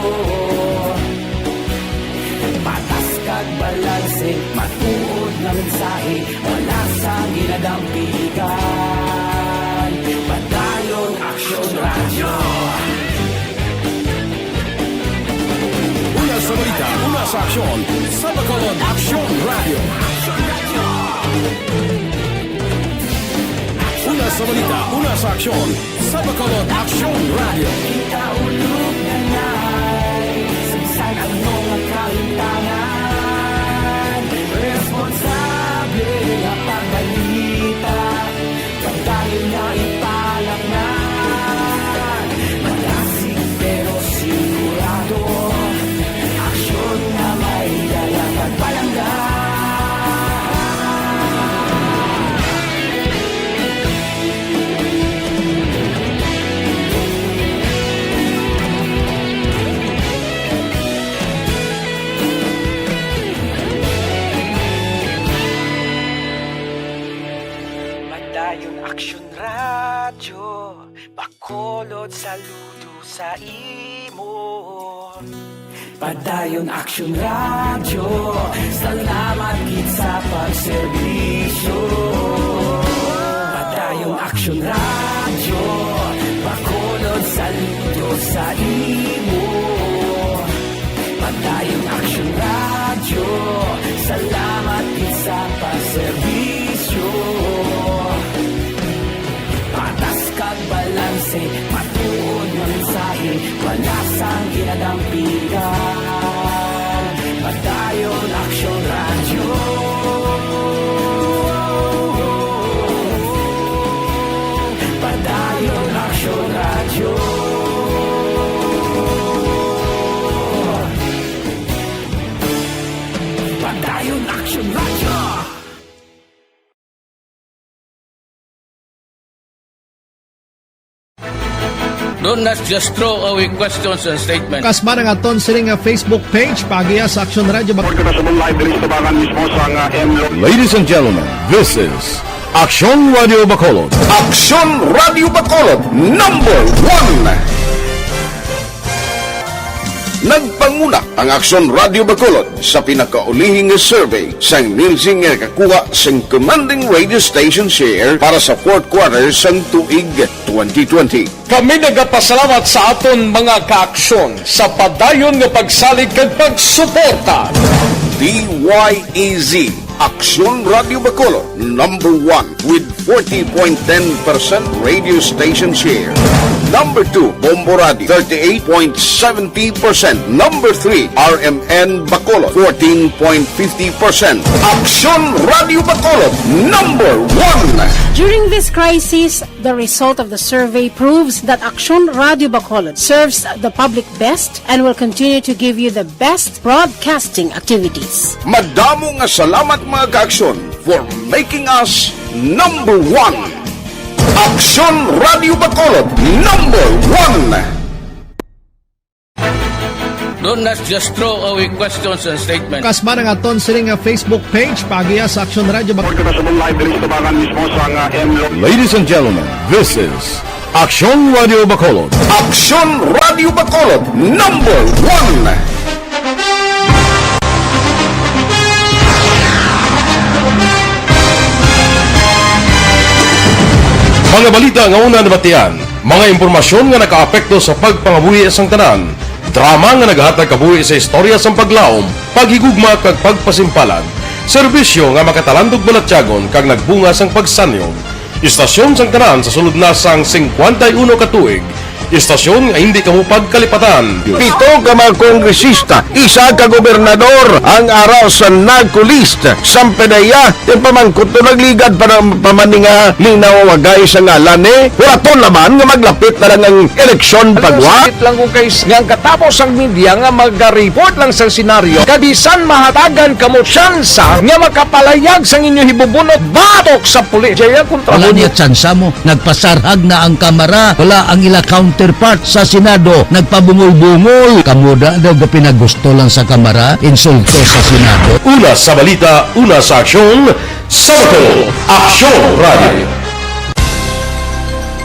Patas kag balanse, matuod nga mensahe, wala sang ginadampigan. Padayon Aksyon Radyo. Una sa balita, una sa aksyon, sa Bacolod Aksyon Radyo. Una sa balita, una sa aksyon, sa Bacolod Aksyon Radyo. Kita ulog na ngay, sa bisan ano nga kalimtangan, responsable nga pagbalita. Padayon nga ipalaknag, malasig pero sigurado. Aksyon nga may dala kag palangga. Padayon Aksyon Radyo, Bacolod, saludo sa imo. Padayon Aksyon Radyo, salamat gid sa pagserbisyo. Padayon Aksyon Radyo, Bacolod, saludo sa imo. Padayon Aksyon Radyo, salamat gid sa pagserbisyo. Patas kag balanse, matuod nga mensahe, wala sang ginadampigan. Padayon Aksyon Radyo. Padayon Aksyon Radyo. Padayon Aksyon Radyo. Do not just throw away questions and statements. Kasmaran nga aton sini nga Facebook page, paagiha sa Aksyon Radyo Bac- Report ko na sa live diri sa tabangan mismo sa nga M Lo- Ladies and gentlemen, this is Aksyon Radyo Bacolod. Aksyon Radyo Bacolod, number one. Nagpanguna ang Aksyon Radyo Bacolod sa pinakaulihi nga survey sang Nielsen nga nakakuha sing commanding radio station share para sa fourth quarter sang tuig twenty twenty. Kami nagapasalamat sa aton mga kaaksyon sa padayon nga pagsalig kag pagsuporta. D Y E Z, Aksyon Radyo Bacolod, number one with forty point ten percent radio station share. Number two, Bombo Radio, thirty-eight point seventy percent. Number three, R M N Bacolod, fourteen point fifty percent. Aksyon Radyo Bacolod, number one. During this crisis, the result of the survey proves that Aksyon Radyo Bacolod serves the public best and will continue to give you the best broadcasting activities. Madamo nga salamat, mga kaaksyon, for making us number one. Aksyon Radyo Bacolod, number one. Do not just throw away questions and statements. Kasmaran nga aton sini nga Facebook page, paagiha sa Aksyon Radyo Bac- Report ko na sa live diri sa tabangan mismo sa nga M Lo- Ladies and gentlemen, this is Aksyon Radyo Bacolod. Aksyon Radyo Bacolod, number one. Mga balita nga una nabatian, mga impormasyon nga nakaapekto sa pagpangabuhi sang tanan, drama nga naghatag kabuhi sa istorya sang paglaom, paghigugma kag pagpasimpalan, serbisyo nga makatalandog balatyagon kag nagbunga sang pagsanyog. Istasyon sang tanan sa sulod na sang singkwenta y uno ka tuig, istasyon nga hindi kamo pagkalipatan. Pito ka mga kongresista, isa ka gobernador ang ara sa NAGCO list. Sampanaya, ti pamangkot to nagligad pa na pa man ni nga linawagay sa ngalan ni. Huraton naman nga maglapit na lang ang eleksyon pagwa. Sakit lang ko kay s-, nga ang katapos ang media nga maga-report lang sa senaryo, kag bisan mahatagan kamo tsansa nga makapalayag sang inyo hibubunot batok sa pulis. Jaya kontra Wala mo. Niya tsansa mo. Nagpasarhag na ang Kamara. Wala ang ila counterpart sa Senado. Nagpabungol-bungol. Kamo da daw ga pinagusto lang sa Kamara, insulto sa Senado. Una sa balita, una sa aksyon, sa Bacolod, Aksyon Radio.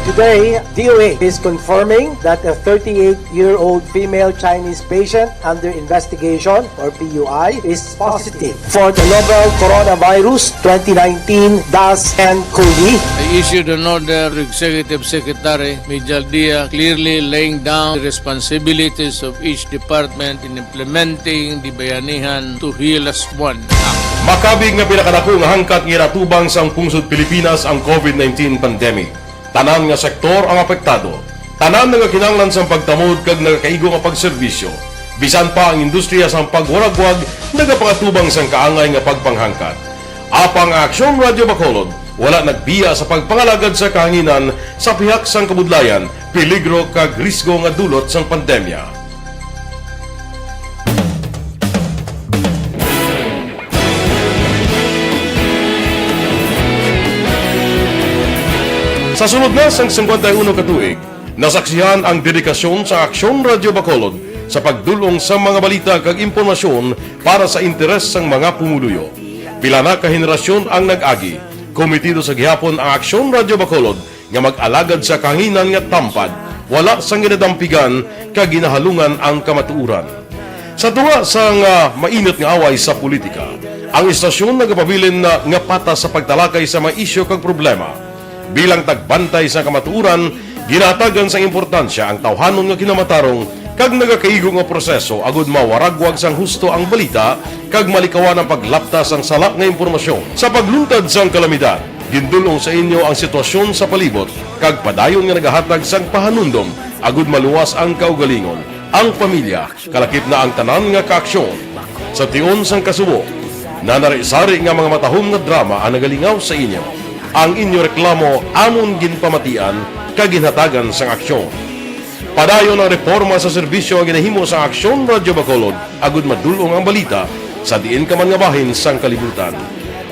Today, D O A is confirming that a thirty-eight-year-old female Chinese patient under investigation, or P U I, is positive for the novel coronavirus twenty nineteen dash N cov. I issued an order to Executive Secretary Mijal Dia, clearly laying down the responsibilities of each department in implementing the Bayanihan to Heal As One Act. Makabig nga pinakadako nga hangkat nga ginatubang sang pungsod Pilipinas ang covid nineteen pandemic. Tanan nga sektor ang apektado. Tanan nagakinahanglan sang pagtamod kag nagakaigo nga pagserbisyo. Bisan pa ang industriya sang pagwaragwag nagapangatubang sang kaangay nga pagpanghangkat. Apang ang Aksyon Radyo Bacolod wala nagbiya sa pagpangalagad sa kahanginan sa pihak sang kabudlayan, peligro kag risgo nga dulot sang pandemya. Sa sulod na sang singkwenta y uno ka tuig, nasaksihan ang dedikasyon sa Aksyon Radyo Bacolod sa pagdul-ong sa mga balita kag impormasyon para sa interes sang mga pumuluyo. Pila na ka henerasyon ang nag-agi. Komitido sa gihapon ang Aksyon Radyo Bacolod nga mag-alagad sa kahanginan nga tampad, wala sang ginadampigan kag ginahalungan ang kamatuoran. Sa tunga sang, ah, mainit nga away sa politika, ang istasyon nagapabilin na nga patas sa pagtalakay sa mga isyu kag problema. Bilang tagbantay sa kamatuoran, ginahatagan sang importansya ang tawhanon nga kinamatarong kag nagakaigo nga proseso agud mawaragwag sang husto ang balita kag malikawan ang paglapta sang sala nga impormasyon. Sa pagluntad sang kalamidad, gindul-ong sa inyo ang sitwasyon sa palibot kag padayon nga nagahatag sang pahanumdom agud maluwas ang kaugalingon, ang pamilya, kalakip na ang tanan nga kaaksyon. Sa tion sang kasubo, nanari-sari nga mga matahom nga drama ang nagalingaw sa inyo. Ang inyo reklamo amon ginpamatian kag ginhatagan sang aksyon. Padayon ang reporma sa serbisyo nga ginahimo sang Aksyon Radyo Bacolod agud madul-ong ang balita sa diin ka man nga bahin sang kalibutan.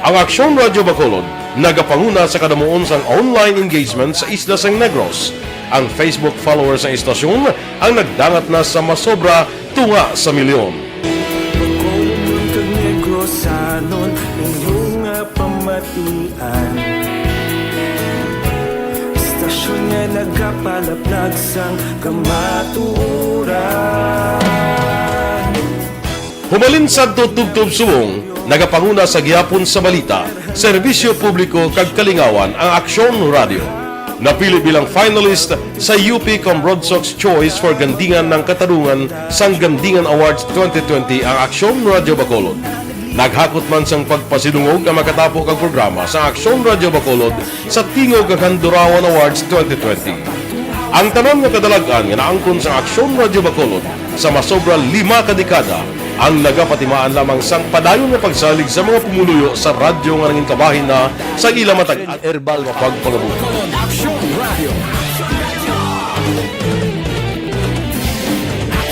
Ang Aksyon Radyo Bacolod nagapanguna sa kadamuon sang online engagement sa isla sang Negros. Ang Facebook followers sang istasyon ang nagdangat na sa masobra tunga sa milyon. Bacolodnon kag Negrosanon, inyo nga pamatian. Istasyon nga nagapalaplag sang kamatuoran. Humalin sadto tubtob subong, nagapanguna sa gihapon sa balita, serbisyo publiko kag kalingawan ang Aksyon Radyo. Napili bilang finalist sa U P Comrodsocs Choice for Gandingan ng Katarungan sang Gandingan Awards twenty twenty ang Aksyon Radyo Bacolod. Naghakot man sang pagpasidungog ang makatapo kag programa sa Aksyon Radyo Bacolod sa Tingog kag Handurawan Awards twenty twenty. Ang tanan nga kadalag-an nga naangkon sa Aksyon Radyo Bacolod sa masobra lima ka dekada ang nagapatimaan lamang sang padayon nga pagsalig sa mga pumuluyo sa radyo nga nangin kabahin na sa ila matag herbal nga pagpangabuhi. Aksyon Radio.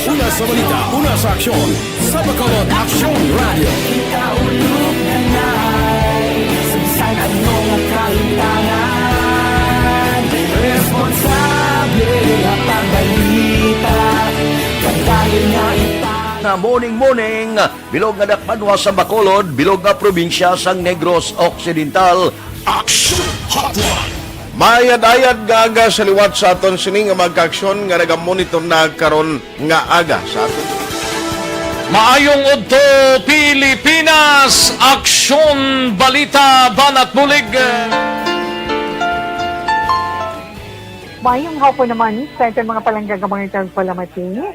Una sa balita, una sa aksyon. Sa Bacolod, Aksyon Radio. Kita ulog na nai, sa bisan ano nga kahitangan, responsable nga pagbalita, pagdayon nga ita- Nga morning, morning, bilog nga dakbanwa sa Bacolod, bilog nga probinsya sang Negros Occidental. Aksyon Hotline. Maayad-ayad nga aga sa liwat sa aton sini nga mga kaaksyon nga nagamonitor na karon nga aga sa aton. Maayong udto, Pilipinas! Aksyon, balita, banat, bulig. Mayong hapon naman sa aton mga palangga nga mga tagpalamati.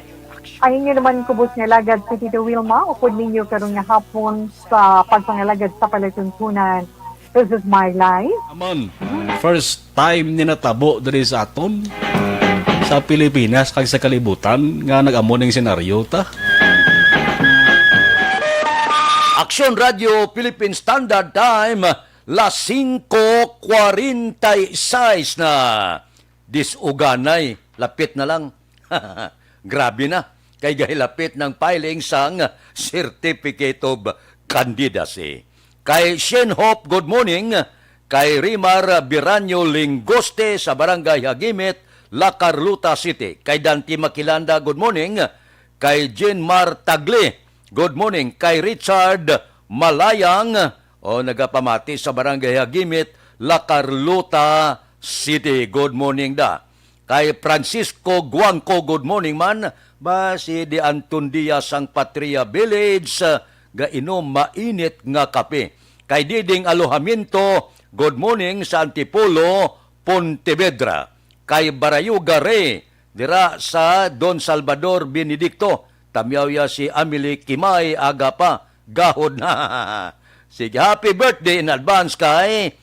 Ang inyo naman kubos nga alagad si Tito Wilma, upod ninyo karon nga hapon sa pagpangalagad sa palatuntunan. This is my life. Aman, first time ni natabo diri sa aton, sa Pilipinas kag sa kalibutan nga nag-amo ning senaryo ta. Aksyon Radio Philippine Standard Time, las singko kwarenta y seis na. Disuganay, lapit na lang. Grabe na, kay gahilapit ng filing sang Certificate of Candidacy. Kay Shen Hope, good morning. Kay Rimar Biranyo Lingoste sa Barangay Hagimit, La Carlota City. Kay Dante Makilanda, good morning. Kay Jean Mar Tagle, good morning. Kay Richard Malayang, o nagapamati sa Barangay Hagimit, La Carlota City, good morning da. Kay Francisco Guangco, good morning man. Ba si De Anton Diaz sang Patria Village, ah, gainom mainit nga kape. Kay Diding Alojamiento, good morning sa Antipolo, Pontevedra. Kay Barayuga Ray, dira sa Don Salvador Benedicto, tamyaw ya si Amelie Kimay, aga pa, gahod na. Sige, happy birthday in advance kay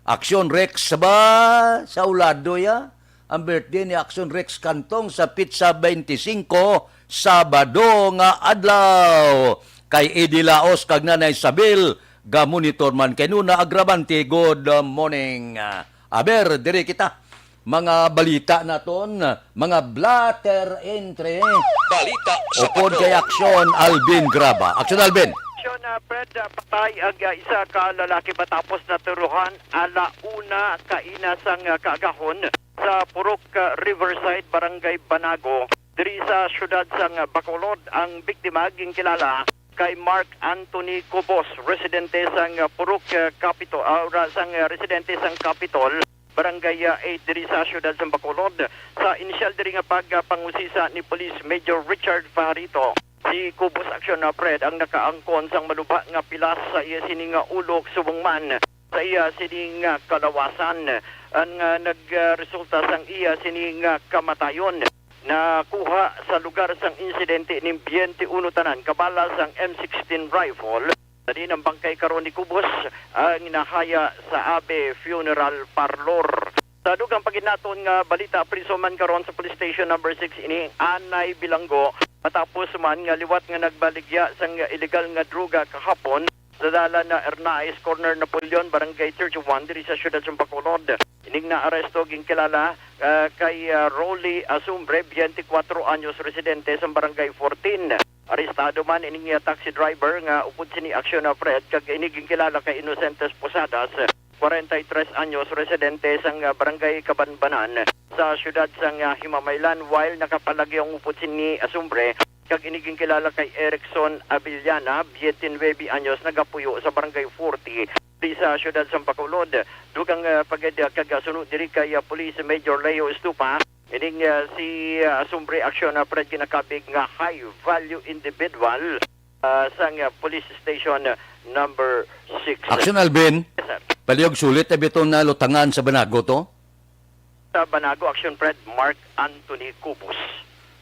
Aksyon Rex ba sa Ulado ya? Ang birthday ni Aksyon Rex Cantong sa pitsa twenty-five, Sabado nga adlaw. Kay Eddie Laos kag Nanay Isabel, ga-monitor man kay Nuna Agravante. Good morning. Aber, diri kita. Mga balita naton, mga blotter entry. Balita sa Upod kay Aksyon Alvin Graba. Aksyon Alvin. Aksyon, ah, Fred, ah, patay ang, ah, isa ka lalaki matapos naturuhan ala una kaina sang, ah, kaagahon sa Purok, ah, Riverside, Barangay Banago, diri sa siyudad sang, ah, Bacolod. Ang biktima ginkilala kay Mark Anthony Cobos, residente sang, ah, Purok, ah, Capitol, ah, ura sang, ah, residente sang Capitol, Barangay, ah, eight diri sa siyudad sang Bacolod. Sa inisyal diri nga pagpangusisa ni Police Major Richard Fajarito, si Cobos Aksyon, ah, Fred, ang nakaangkon sang malubha nga pilas sa iya sini nga ulo, subong man sa iya sini nga kalawasan, ang, ah, nagresulta sang iya sini nga kamatayon. Nakuha sa lugar sang insidente ning twenty-one tanan ka bala sang M sixteen rifle. Sa diin ang bangkay karon ni Cobos ang ginahaya sa Abe Funeral Parlor. Sa dugang pa gid naton nga balita, priso man karon sa Police Station Number Six ini anay bilanggo matapos man nga liwat nga nagbaligya sang iligal nga droga kahapon sa dalan na Ernais, corner Napoleon, Barangay thirty-one, diri sa siyudad sa Bacolod. Ining naaresto ginkilala, ah, kay, ah, Rolly Asumbre, twenty-four anyos, residente sa Barangay fourteen. Arestado man ining, ah, taxi driver nga upod sini aksyon na Fred, kag ini ginkilala kay Inocentes Posadas, forty-three anyos, residente sang, ah, Barangay Kabanbanan sa siyudad sang, ah, Himamaylan, while nakapalagyo ang upod sini Asumbre kag ini ginkilala kay Erickson Avellana, twenty-nine anyos, nagapuyo sa Barangay forty, di sa siyudad sang Bacolod. Dugang, ah, pagad, ah, kag, ah, suno diri kay, ah, Police Major Leo Estupa, ining, ah, si, ah, Asumbre Aksyon, ah, Fred, ginakabig nga high value individual, ah, sang, ah, Police Station, ah, Number Six. Aksyon Alvin, yes, sir. Palihog sulit, abi to na lutangan sa Banago to? Sa Banago, Aksyon Fred, Mark Anthony Cobos.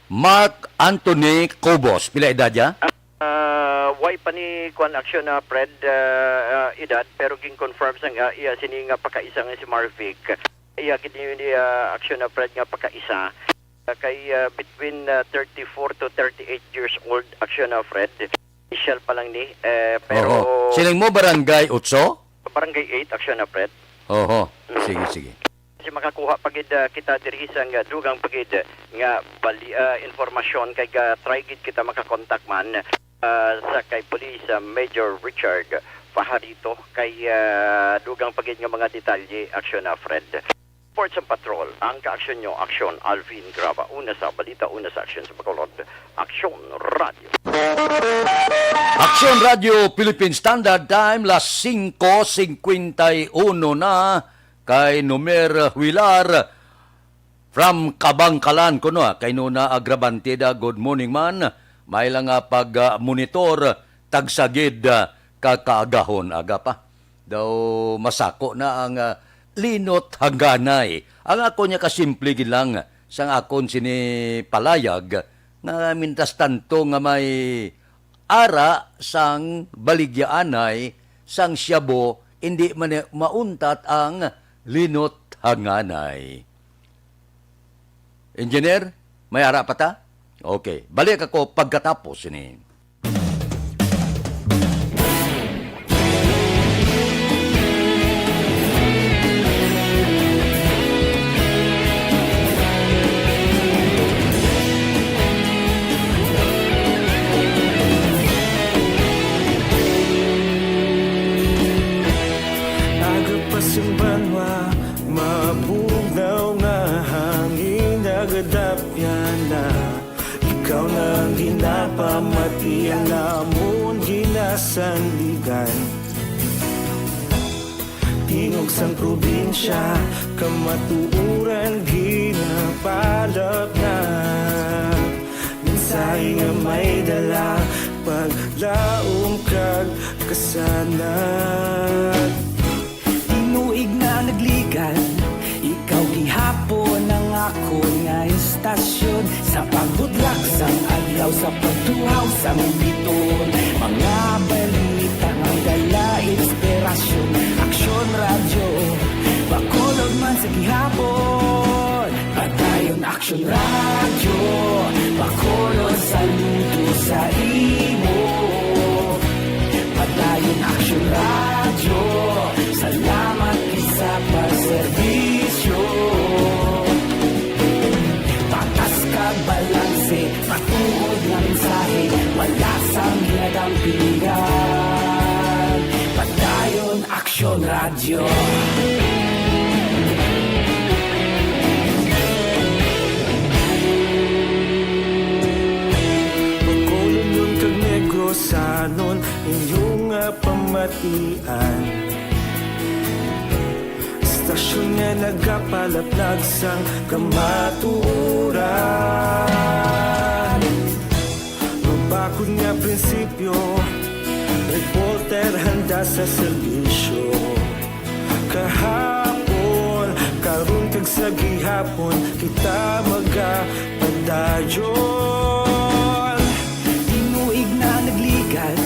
Mark Anthony Cobos. Pila edad niya? Ah, way pa ni kuan, Aksyon, ah, Fred, ah, ah, edad, pero gin-confirm sang, ah, iya sini nga pakaisa nga si Marvic. Iya gid ni, ni, ah, Aksyon, ah, Fred, nga pakaisa. Ah, kay, ah, between, ah, thirty-four to thirty-eight years old, Aksyon, ah, Fred. Initial pa lang ni, eh, pero Oho. Siling mo, Barangay Otso? Barangay eight, Aksyon, ah, Fred. Oho. Mm. Sige, sige. Kasi makakuha pa gid, ah, kita diri sa nga dugang pa gid, ah, nga bali, ah, informasyon kay ga-try gid kita makakontak man, ah, sa kay Police, ah, Major Richard Fajarito kay, ah, dugang pa gid nga mga detalye, Aksyon na Fred. Report sa patrol, ang kaaksyon nyo, Aksyon Alvin Graba. Una sa balita, una sa aksyon sa Bacolod, Aksyon Radio. Aksyon Radio Philippine Standard Time, las singko singkwenta y uno na. Kay Numer Huilar from Kabangkalan kuno, ah, kay Nuna Agravante da, good morning man. May lang nga pag, ah, monitor, tagsagid, ah, ka kaagahon, aga pa. Daw masako na ang, ah, linot hangganay. Ang akon nga kasimple gid lang sang akon sini palayag nga mintras tanto nga may ara sang baligyaanay sang shabu, indi man ni mauntat ang linot hangganay. Engineer, may ara pa ta? Okay, balik ako pagkatapos sini. Aga pa sing banwa, mabugnaw nga hangin nagadapyan na. Ikaw na ang ginapamati, ang amon ginasandigan. Tingog sang probinsya, kamatuoran ginapalapnag. Mensahe nga may dala, paglaom kag kasanag. Tinuig na nagligan, ikaw gihapon ang akon nga istasyon. Sa pagbutlak sang adlaw, sa pagtuhaw sang biton, mga balita nga dala inspirasyon. Aksyon Radyo, Bacolod man sa gihapon. Padayon Aksyon Radyo, Bacolod, saludo sa imo. Padayon Aksyon Radyo, salamat gid sa pagserbisyo. Patas kag balanse, matuod nga mensahe, wala sang ginadampigan. Padayon Aksyon Radyo. Bacolodnon kag Negrosanon, inyo nga pamatian. Istasyon nga nagapalaplag sang kamatuoran. Mabakod nga prinsipyo, reporter handa sa serbisyo. Kahapon, karon kag sa gihapon, kita magapadayon. Tinuig na nagligan,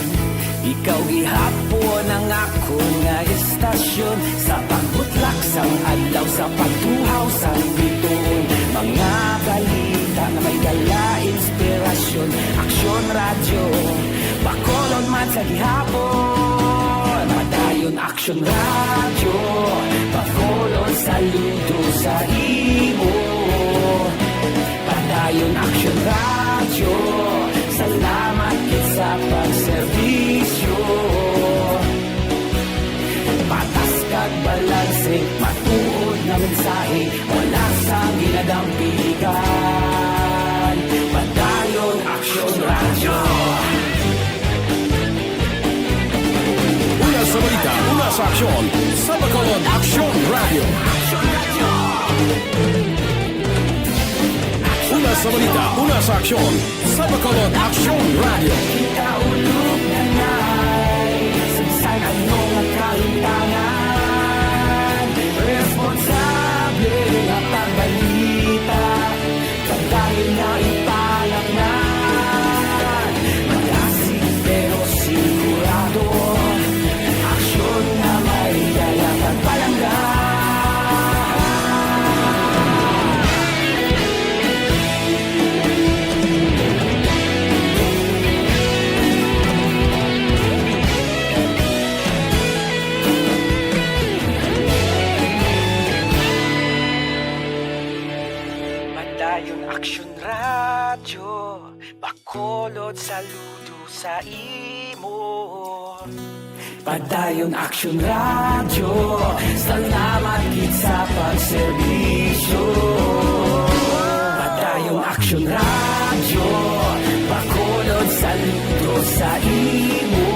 ikaw gihapon ang akon nga istasyon. Sa pagbutlak sang adlaw, sa pagtuhaw sang bituon, mga balita nga may dala inspirasyon. Aksyon Radyo, Bacolod man sa gihapon. Padayon Aksyon Radyo, Bacolod, saludo sa imo. Padayon Aksyon Radyo, salamat gid sa pagserbisyo. Patas kag balanse, matuod nga mensahe, wala sang ginadampigan. Padayon Aksyon Radyo. Una sa balita, una sa aksyon, sa Bacolod Aksyon Radyo. Una sa balita, una sa aksyon, sa Bacolod Aksyon Radyo. Kita ulog na nay, sa bisan ano nga kahimtangan, responsable nga pagbalita. Pagdayon na ipalapnan, magasig pero sigurado. Aksyon nga may dala kag palangga. Padayon Aksyon Radyo, Bacolod, saludo sa imo. Padayon Aksyon Radyo, salamat gid sa pagserbisyo. Padayon Aksyon Radyo, Bacolod, saludo sa imo.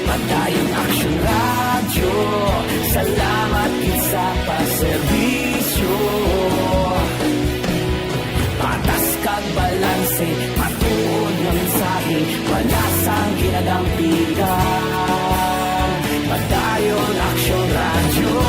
Padayon Aksyon Radyo, salamat gid sa pagserbisyo. Patas kag balanse, matuod nga mensahe, wala sang ginadampigan. Padayon Aksyon Radyo.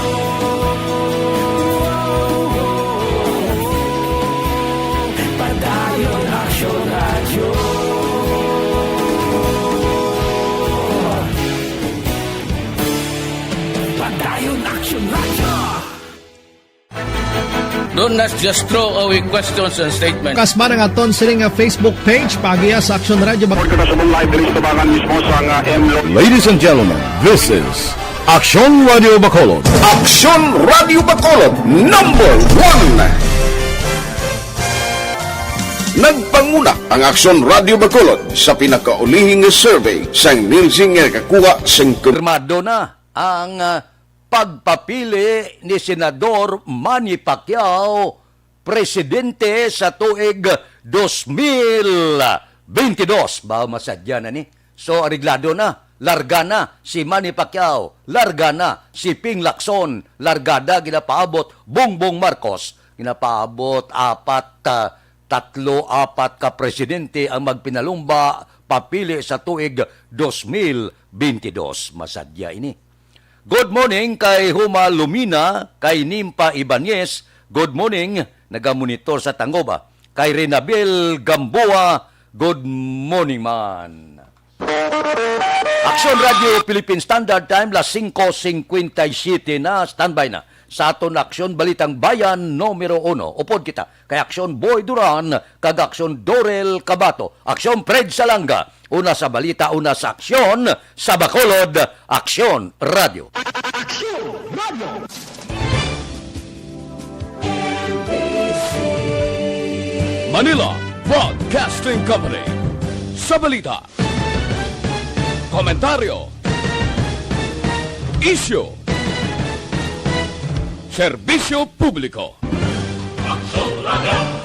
Don't not just throw away questions and statements. Kasman ang aton sini nga Facebook page, paagiha sa Aksyon Radio Bacolod. Kita sa live diri sa tabangan mismo sa nga M Lo. Ladies and gentlemen, this is Aksyon Radio Bacolod. Aksyon Radio Bacolod, number one. Nagpanguna ang Aksyon Radio Bacolod sa pinakaulihing survey sa Nielsen nga nakakuha sing Pirmado na ang, ah, pagpapili ni Senador Manny Pacquiao presidente sa tuig dos mil bentidós. Ba, masadya na ni. So, areglado na. Larga na si Manny Pacquiao. Larga na si Ping Lacson. Largada ginapaabot Bongbong Marcos. Ginapaabot apat, ah, tatlo, apat ka presidente ang magpinalumba papili sa tuig dos mil bentidós. Masadya ini. Good morning kay Huma Lumina, kay Nimpa Ibanez. Good morning, nagamonitor sa Tangub, ah. Kay Renabel Gamboa, good morning man. Aksyon Radio Philippine Standard Time, las singko singkwenta y siyete na, standby na sa aton Aksyon Balitang Bayan numero uno. Upod kita kay Aksyon Boy Duran kag Aksyon Dorel Cabato. Aksyon Fred Salanga, una sa balita, una sa aksyon, sa Bacolod, Aksyon Radio. Aksyon Radio. Manila Broadcasting Company. Sa balita, komentaryo, isyu, serbisyo publiko. Aksyon Radio.